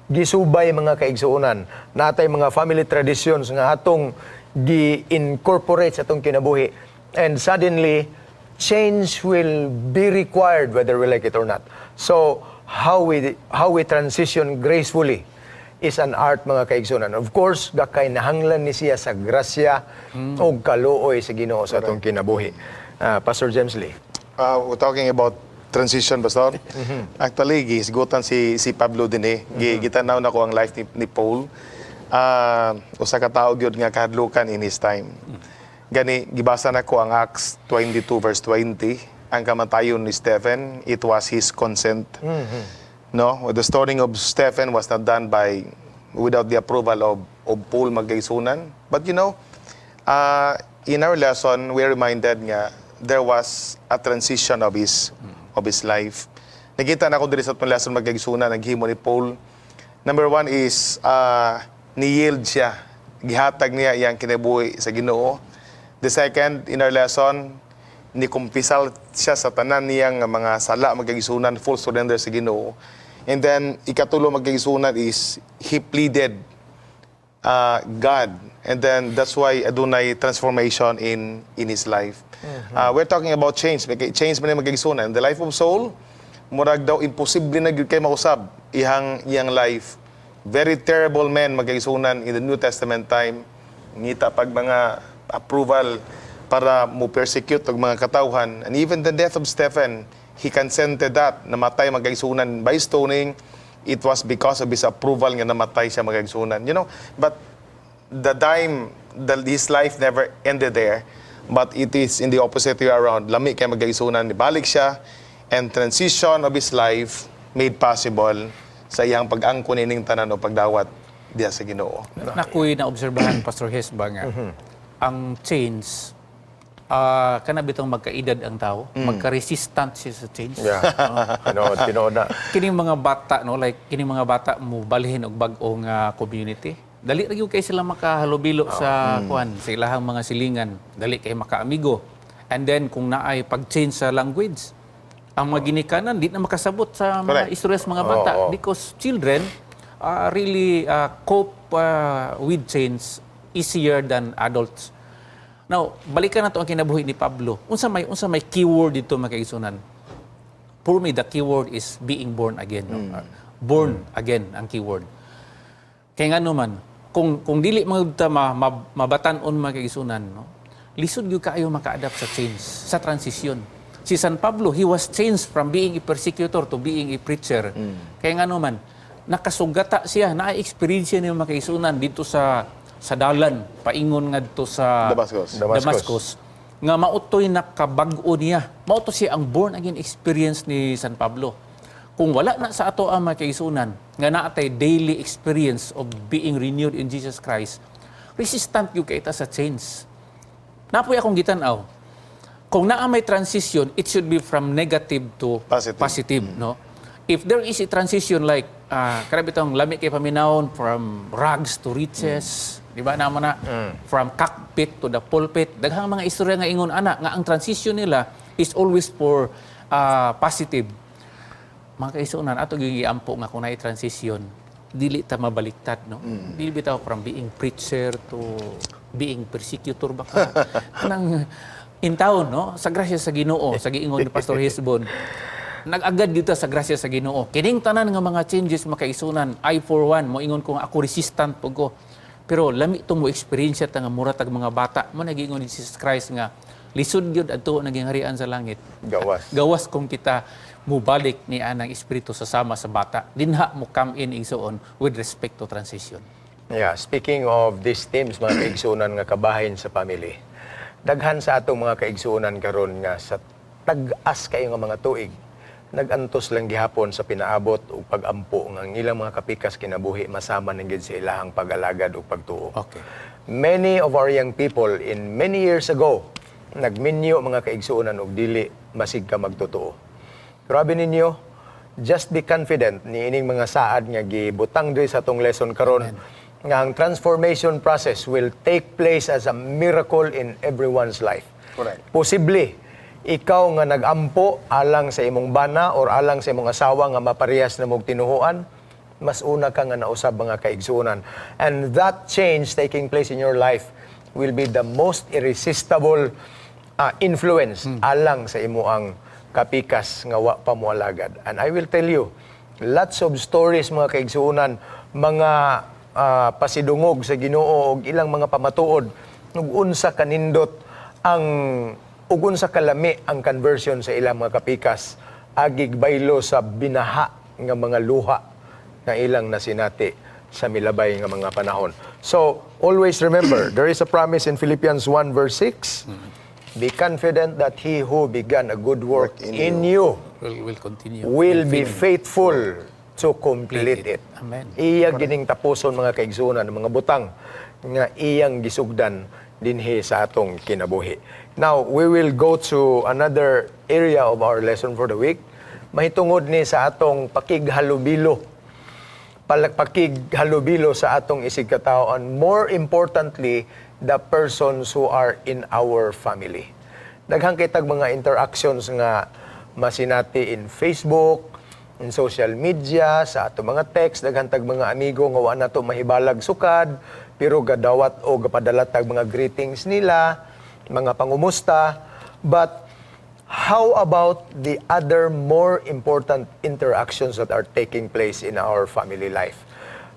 gisubay, mga kaigsuonan, natay mga family traditions nga atong gi-incorporate sa atong kinabuhi, and suddenly change will be required whether we like it or not. So how we transition gracefully is an art, mga kaigsuonan. Of course, gakay nahanglan ni siya sa grasya o kaluoy sa Ginoo sa atong kinabuhi. Pastor James Lee. We're talking about transition, Pastor. Actually, gisgutan si Pablo din eh. Gitanaw na ko ang life ni Paul. Usa ka tawo gyud nga kahadlukan in his time. Gani gibasa nako ang Acts 22 verse 20, ang kamatayon ni Stephen, it was his consent. No, the stoning of Stephen was not done by without the approval of Paul, mga kaigsuonan. But in our lesson, we are reminded nga there was a transition of his life. Nakita na ako diri sa atong lesson, mga kaigsuonan, naghimo ni Paul. Number one is ni-yield siya. Gihatag niya iyang kinabuhi sa Ginoo. The second, in our lesson, ni-kumpisal siya sa tanan niyang mga sala, mga kaigsuonan, full surrender sa Ginoo. And then, ikatulo, mga kaigsuonan, is he pleaded God. And then that's why adunay transformation in his life. We're talking about change. Change man mga kaigsuonan. The life of Saul, murag daw imposible na gyud kay mausab ihang iyang life. Very terrible man, mga kaigsuonan, in the New Testament time. Ngita pag mga approval para mo persecute og mga katawhan. And even the death of Stephen, he consented that. Namatay, mga kaigsuonan, by stoning. It was because of his approval nga namatay siya, mga kaigsuonan. But the time, his life never ended there. But it is in the opposite way around. Lami kay, mga kaigsuonan, balik siya and transition of his life made possible sa iyang pag-angkon ining tanan o pagdawat diya sa Ginoo. Nakoy na obserbahan, Pastor Hes, ba nga ang change, kana bitong magkaedad ang tao, magka-resistant siya sa change. Yeah. Tinuod, tinuod na. Kining mga bata, no, like kining mga bata mo balhin og bag-ong community. Dali ra gyud kay sila makahalubilo sa kuan, sa ilahang mga silingan. Dali kay makaamigo. And then kung naay pag-change sa language, ang mga ginikanan di na makasabot sa mga istorya sa mga bata Oo. Because children really cope with change easier than adults. Now, balikan nato ang kinabuhi ni Pablo. Unsa may keyword dito, mga kaigsuonan? For me, the keyword is being born again. No? Born again ang keyword. Kaya nga naman, kung dili man ta mabatan-on, mga kaigsuonan, no? Lisod gyud kaayo maka-adapt sa change, sa transition. Si San Pablo, he was changed from being a persecutor to being a preacher. Kaya nga naman, nakasugata siya, na-experience niya, mga kaigsuonan, dito sa dalan, paingon ngadto sa Damascus. Damascus. Damascus nga mautoy nakabag-o niya. Mao to siya ang born again experience ni San Pablo. Kung wala na sa ato ang mga kaigsuonan, nga naatay daily experience of being renewed in Jesus Christ, resistant gyud kay ta sa change. Napoy akong gitan-aw. Kung naa may transition, it should be from negative to Positive. Positive, no? If there is a transition like kaya bitong lami kay paminawon, from rags to riches, di ba naman na from cockpit to the pulpit, daghang mga istorya nga ingon ana nga ang transition nila is always for positive. Mga kaigsuonan, ato gyud giampo nga kung naay transition, dili ta mabaliktad, no? Dili bitaw from being preacher to being persecutor baka nang in town, no? Sa grasya sa Ginoo, sa giingon ni Pastor Hisbon, nag-agad dito sa grasya sa Ginoo. Kining tanan nga mga changes, mga kaigsuonan, I for one, moingon ko nga ako resistant po ko. Pero lami to mo experience ta nga mura tag mga bata mo nagingon ni Jesus Christ nga lisod gyud adto naging harian sa langit. Gawas. Gawas kung kita mubalik ni anang espiritu sa sama sa bata. Dinha mo come in, igsoon, with respect to transition. Yeah, speaking of these themes, mga kaigsuonan, nga kabahin sa family. Daghan sa atong mga kaigsuonan karon nga sa tag-as kayo nga mga tuig nag-antos lang gihapon sa pinaabot ug pag-ampo nga ang ilang mga kapikas kinabuhi masama nang gid sa ilahang pag-alagad ug pagtuo. Many of our young people in many years ago nagminyo, mga kaigsuonan, og dili masig ka magtotoo. Grabe ninyo, just be confident ni ining mga saad nga gibutang diri sa atong lesson karon nga ang transformation process will take place as a miracle in everyone's life. Posible ikaw nga nagampo alang sa imong bana or alang sa imong asawa nga maparehas na mong tinuhuan, mas una ka nga nausab, mga kaigsuonan. And that change taking place in your life will be the most irresistible influence alang sa imuang kapikas nga wa pa moalagad. And I will tell you, lots of stories, mga kaigsuonan, mga pasidungog sa Ginoo og ilang mga pamatuod ug unsa kanindot ang ug unsa kalami ang conversion sa ilang mga kapikas agig baylo sa binaha nga mga luha nga ilang nasinati. sa milabay nga mga panahon. So, always remember, there is a promise in Philippians 1 verse 6. Be confident that he who began a good work in you Will continue. will be faithful to complete it. Amen. Iya gining tapuson, mga kaigsunan, mga butang nga iyang gisugdan dinhi sa atong kinabuhi. Now, we will go to another area of our lesson for the week. Mahitungod ni sa atong pakighalubilo, palakpakig halubilo sa atong isigkatao and, more importantly, the persons who are in our family. Daghang kitag mga interactions nga masinati in Facebook, in social media, sa ato mga text, daghan tag mga amigo nga wa nato mahibalag sukad, pero gadawat o gapadala tag mga greetings nila, mga pangumusta. But how about the other more important interactions that are taking place in our family life?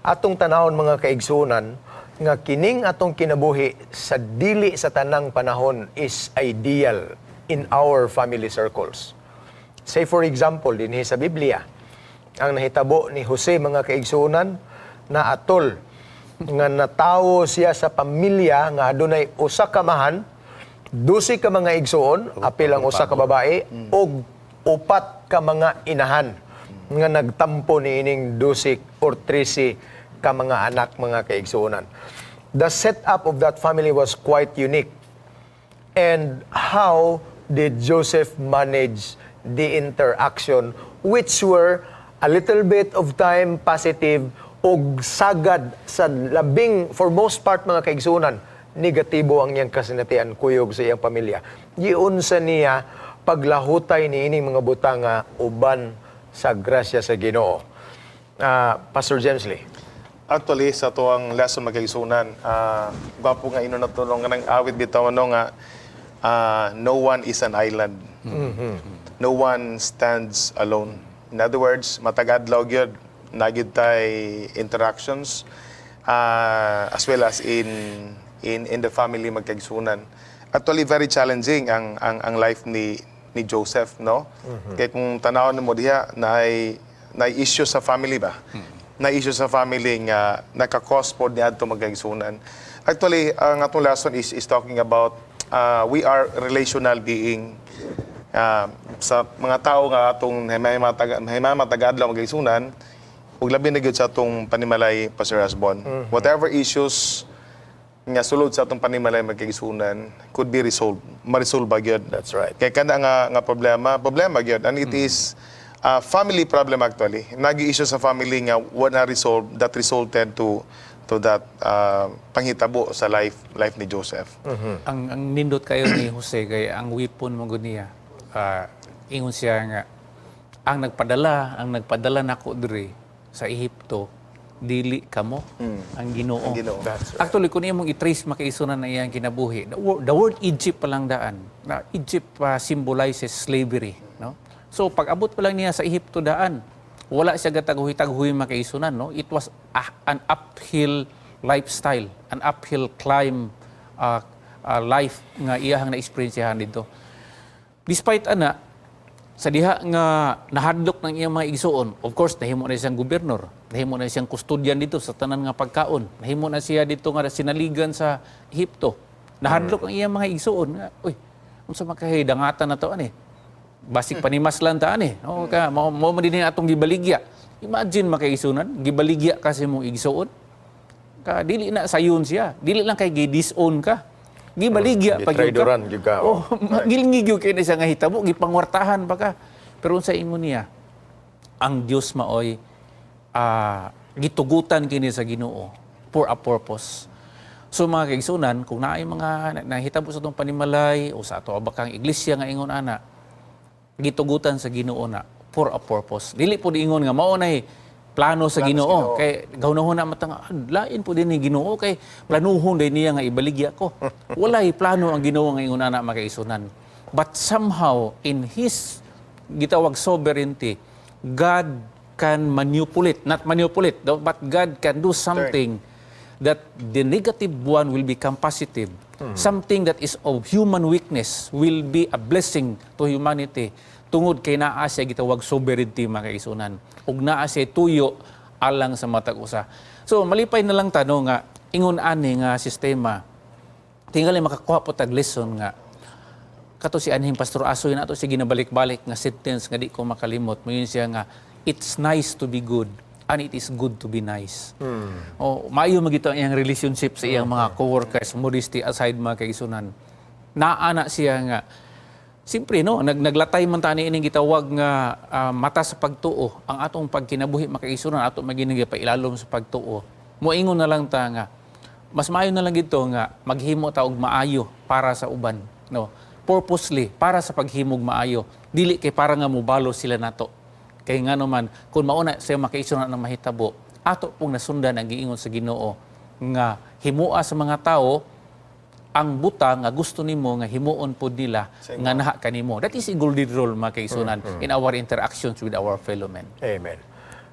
Atong tanawon, mga kaigsunan, nga kining atong kinabuhi sa dili sa tanang panahon is ideal in our family circles. Say, for example, dinhi sa Biblia, ang nahitabo ni Jose, mga kaigsunan, na atol nga natawo siya sa pamilya nga adunay usa ka amahan, 12 ka mga igsuon, apil ang usa ka babae, ug upat ka mga inahan nga nagtampo niining 12 or 13 ka mga anak, mga kaigsuonan. The setup of that family was quite unique. And how did Joseph manage the interaction, which were a little bit of time positive og sagad sa labing, for most part, mga kaigsunan, negatibo ang iyang kasinatian kuyog sa iyang pamilya? Giunsa niya paglahutay ni ining mga butanga uban sa grasya sa Ginoo? Pastor James Lee. Actually, sa atuang lesson, mga kaigsunan, gwapo nga ino natulong nga ng awit bitaw no nga no one is an island. No one stands alone. In other words, matag adlaw gyud naa gyud tay interactions as well as in the family, mga kaigsunan. Actually, very challenging ang life ni Joseph, no? Kay kung tanawon mo diha, naay issue sa family ba? Na issue sa family nga naka-cause pod niadto, mga kaigsunan. Actually, ang atong lesson is talking about we are relational being. Sa mga tao nga atong himamatag adlaw, mga kaigsunan, ug labi na gyud sa atong panimalay, Pastor Asbon. Whatever issues nga sulod sa atong panimalay, mga kaigsunan, could be resolved. Ma-resolve ba gyud? That's right. Kay kana nga problema, problema gyud, and it is a family problem actually. Nagi-issue sa family nga wala resolved that resulted to that panghitabo sa life ni Joseph. Ang nindot kayo ni Jose kay ang weapon mo gud niya. Ingon siya nga ang nagpadala nako diri sa Ehipto dili kamo, ang Ginoo. Ang Ginoo. That's right. Actually, kung imong i-trace makaisunan na iyang kinabuhi, the word Egypt pa lang daan, na Egypt symbolizes slavery, no? So pag abot pa lang niya sa Ehipto daan, wala siya gataghuy-taghuy, makaisunan, no? It was an uphill lifestyle, an uphill climb life nga iyahang na-experiencehan dito. Despite ana, sa diha nga nahadlok ng iyang mga igsuon, of course, nahimo na siyang gobernador, nahimo na siyang kustodyan dito sa tanan nga pagkaon, nahimo na siya dito nga sinaligan sa Ehipto. Nahadlok ang iyang mga igsuon nga, "Uy, unsa man kahay dangatan na to ani? Basig panimaslan ta ani. O ka mao man din atong gibaligya." Imagine, makaigsunan, gibaligya kasi mong igsuon. Ka dili na sayon siya. Dili lang kay gi-disown ka. Gibaligya pa gyud ka. Gitraidoran gyud ka, Oh, gilingig gyud kay na siya nga hitabo, gipangwartahan pa ka. Pero unsa ingon niya? Ang Dios maoy gitugutan kini sa Ginoo for a purpose. So mga kaigsunan, kung naay mga nahitabo sa atong panimalay o sa ato abakang iglesia nga ingon ana, gitugutan sa Ginoo na for a purpose. Dili po ingon nga mao nay plano sa Ginoo. Kay gahunahon na matang, "Ah, lain po din ni Ginoo kay planuhon din niya nga ibaligya ko." Walay plano ang Ginoo nga ingon ana, mga kaigsunan. But somehow in his gitawag sovereignty, God can manipulate, not manipulate, no, but God can do something that the negative one will become positive. Something that is of human weakness will be a blessing to humanity. Tungod kay naa siya gitawag sovereignty, mga kaigsunan. Ug naa siya tuyo alang sa matag usa. So malipay na lang ta, no, nga ingon ani nga sistema, tingali makakuha po tag lesson nga kato si anhing Pastor Asoy na ato si ginabalik-balik nga sentence nga di ko makalimot. Moingon siya nga, "It's nice to be good and it is good to be nice." O maayo magito ang iyang relationship sa iyang mga coworkers, modesty aside, mga kaigsunan. Naa na siya nga siyempre, no, naglatay man tani ining gitawag nga mata sa pagtuo. Ang atong pagkinabuhi, makaigsunan, ato magining pailalom sa pagtuo. Moingon na lang ta nga mas maayo na lang gito nga maghimo ta og maayo para sa uban, no? Purposely para sa paghimog maayo, dili kay para nga mubalo sila nato. Kay ngano man kung mauna sa makaigsunan ng mahitabo, ato pong nasundan ang giingon sa Ginoo nga himoa sa mga tao ang butang nga gusto nimo nga himuon pod nila nga naha kanimo. That is a golden rule, mga kaigsunan, in our interactions with our fellow men. Amen.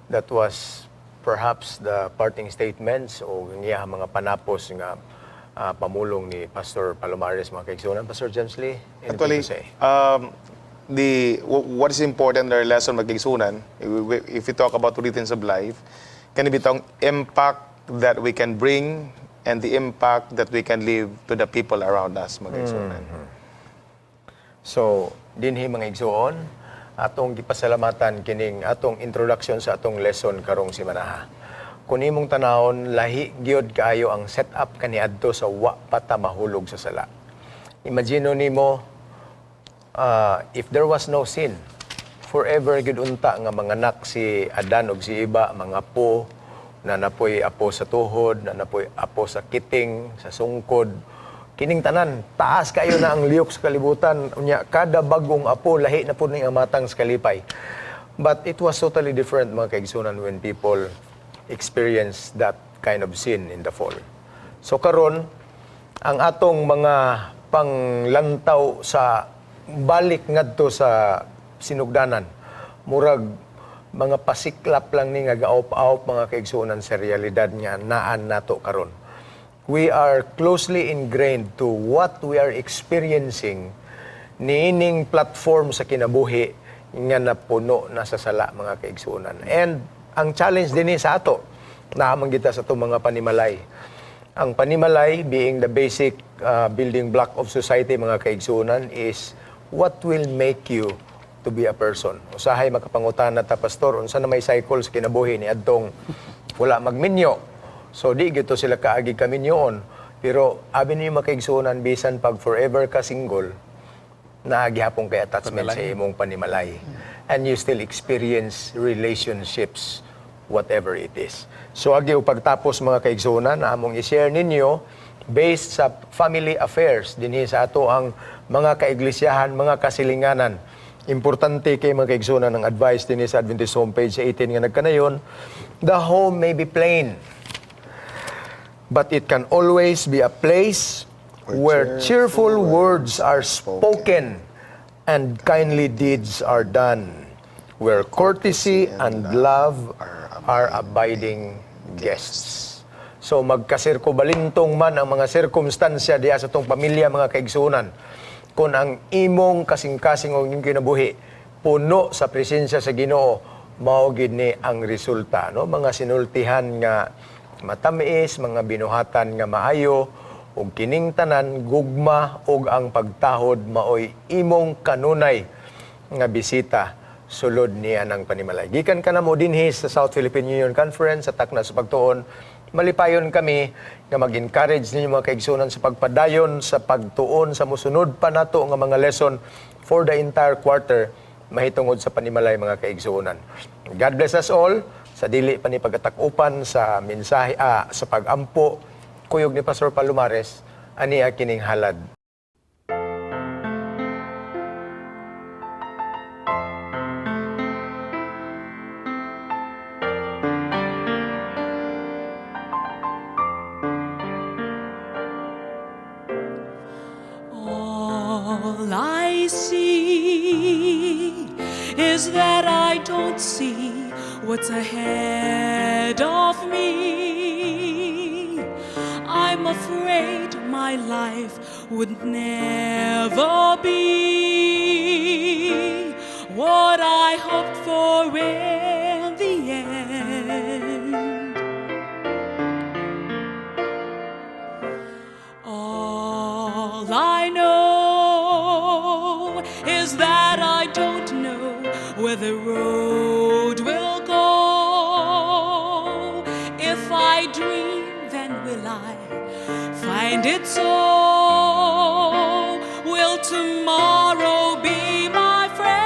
That was perhaps the parting statements o niya mga panapos nga pamulong ni Pastor Palomares, mga kaigsunan. Pastor James Lee, anything Actually, to say? The what is important in our lesson, mga kaigsunan, if we talk about rhythms of life, can be tong impact that we can bring and the impact that we can leave to the people around us, mga kaigsunan. So, dinhi, mga igsuon, atong gipasalamatan kining atong introduction sa atong lesson karong simanaha. Kung imong tanawon, lahi gyud kaayo ang setup kaniadto sa wa pa ta mahulog sa sala. Imagine nimo if there was no sin, forever gyud unta nga manganak si Adan ug si Eva, mga apo na napoy apo sa tuhod, na napoy apo sa kiting, sa sungkod. Kining tanan, taas kayo na ang liyok sa kalibutan. Unya, kada bagong apo, lahi na po ning amatang sa kalipay. But it was totally different, mga kaigsunan, when people experience that kind of sin in the fall. So karon, ang atong mga panglantaw sa balik ngadto sa sinugdanan, murag mga pasiklap lang ni nga gaop-aop, mga kaigsuonan, sa realidad nga naan nato karon. We are closely ingrained to what we are experiencing niining platform sa kinabuhi nga napuno na sa sala, mga kaigsuonan. And ang challenge din sa ato, naamang kita sa itong mga panimalay. Ang panimalay being the basic building block of society, mga kaigsuonan, is what will make you to be a person. Usahay makapangutana ta, "Pastor, unsa na may cycle sa kinabuhi ni adtong wala magminyo?" So di gito sila kaagi kaminyoon. Pero abi niyo, mga kaigsuonan, bisan pag forever ka single, naa gihapon kay attachment sa imong panimalay. And you still experience relationships, whatever it is. So agi og pagtapos, mga kaigsuonan, among i-share ninyo based sa family affairs dinhi sa ato ang mga kaiglisyahan, mga kasilinganan. Importante kay, mga kaigsuonan, ang advice dinhi sa Adventist homepage sa 18 nga nagkanayon, "The home may be plain, but it can always be a place where cheerful words are spoken and kindly deeds are done, where courtesy and love are abiding guests." So magkasirko balintong man ang mga sirkumstansya diya sa tong pamilya, mga kaigsunan, kung ang imong kasing-kasing o imong kinabuhi puno sa presensya sa Ginoo, mao gid ni ang resulta, no? Mga sinultihan nga matamis, mga binuhatan nga maayo, ug kining tanan, gugma ug ang pagtahod, maoy imong kanunay nga bisita sulod niya ng panimalay. Gikan ka na mo dinhi sa South Philippine Union Conference sa Takna sa Pagtuon, malipayon kami nga mag-encourage ninyo, mga kaigsunan, sa pagpadayon sa pagtuon sa musunod pa nato nga mga lesson for the entire quarter mahitungod sa panimalay, mga kaigsuonan. God bless us all sa dili pa ni pagkatakupan sa mensahe, sa pagampo kuyog ni Pastor Palomares ani kining halad. All I see is that I don't see what's ahead of me. I'm afraid my life would never be what I hoped for in the end. All I know is that I don't know where the road will go. If I dream, then will I find it so? Will tomorrow be my friend?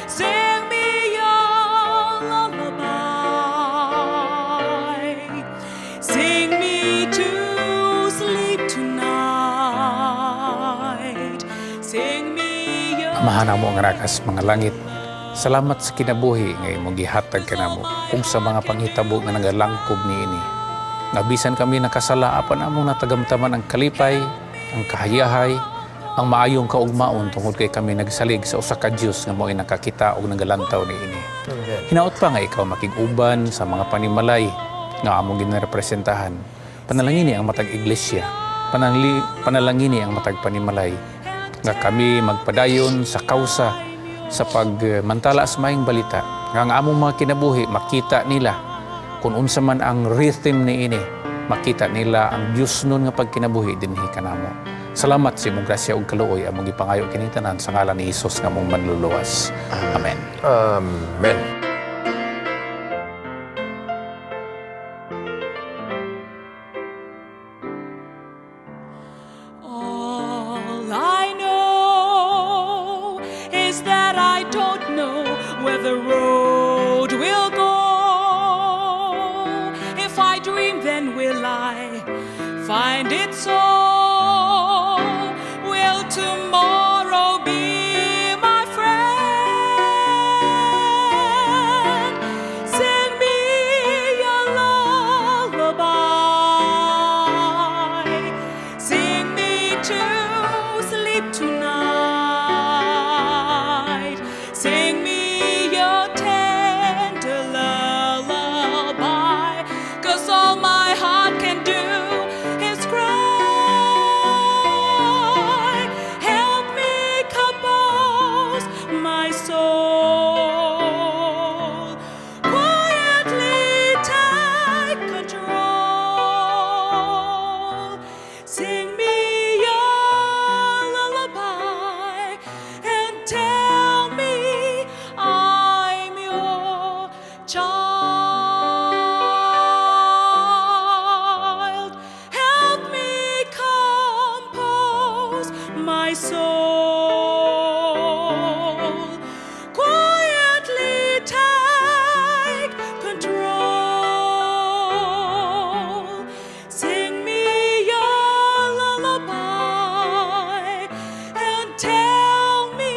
Sing me a lullaby. Sing me to sleep tonight. Sing me a Amahan namo nga naa kas mga langit. Salamat sa kinabuhi nga imong gihatag kanamo ug sa mga panghitabo nga nagalangkob niini. Nga bisan kami nakasala apan among natagamtaman ang kalipay, ang kahayahay, ang maayong kaugmaon tungod kay kami nagsalig sa usa ka Dios nga mo'y nakakita ug nagalantaw niini. Hinaot pa nga ikaw makig-uban sa mga panimalay nga among ginarepresentahan. Panalangini ang matag iglesia, panalangini ang matag panimalay nga kami magpadayon sa kausa sa pagmantala sa maayong balita nga ang among mga kinabuhi makita nila kung unsa man ang rhythm niini, makita nila ang Dios nun nga pagkinabuhi dinhi kanamo. Salamat sa imong grasya ug kaluoy. Among gipangayo kini tanan sa ngalan ni Hesus nga among manluluwas. Amen. Amen. All I know is that I don't know where the road will go. If I dream, then will I find it so? Will tomorrow be my friend? Sing me a lullaby. Sing me to sleep tonight. Sing me your tender lullaby. 'Cause all my heart can do is cry. Help me compose my soul. Quietly take control. Sing me your lullaby and tell me I'm your child. Help me compose my soul. Quietly take control. Sing me your lullaby and tell me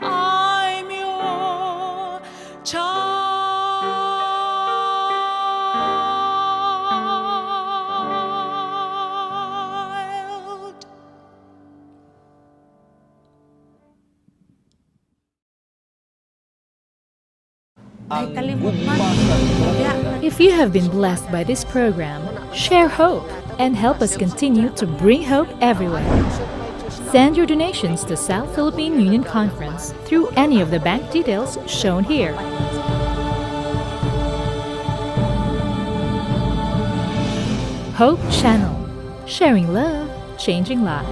I'm your child. Ay, kalimot man. If you have been blessed by this program, share hope and help us continue to bring hope everywhere. Send your donations to South Philippine Union Conference through any of the bank details shown here. Hope Channel, sharing love, changing lives.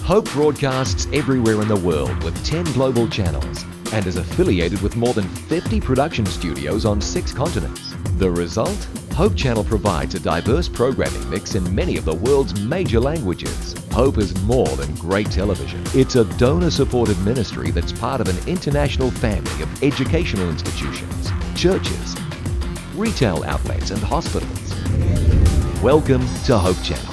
Hope broadcasts everywhere in the world with 10 global channels and is affiliated with more than 50 production studios on 6 continents. The result? Hope Channel provides a diverse programming mix in many of the world's major languages. Hope is more than great television. It's a donor-supported ministry that's part of an international family of educational institutions, churches, retail outlets and hospitals. Welcome to Hope Channel.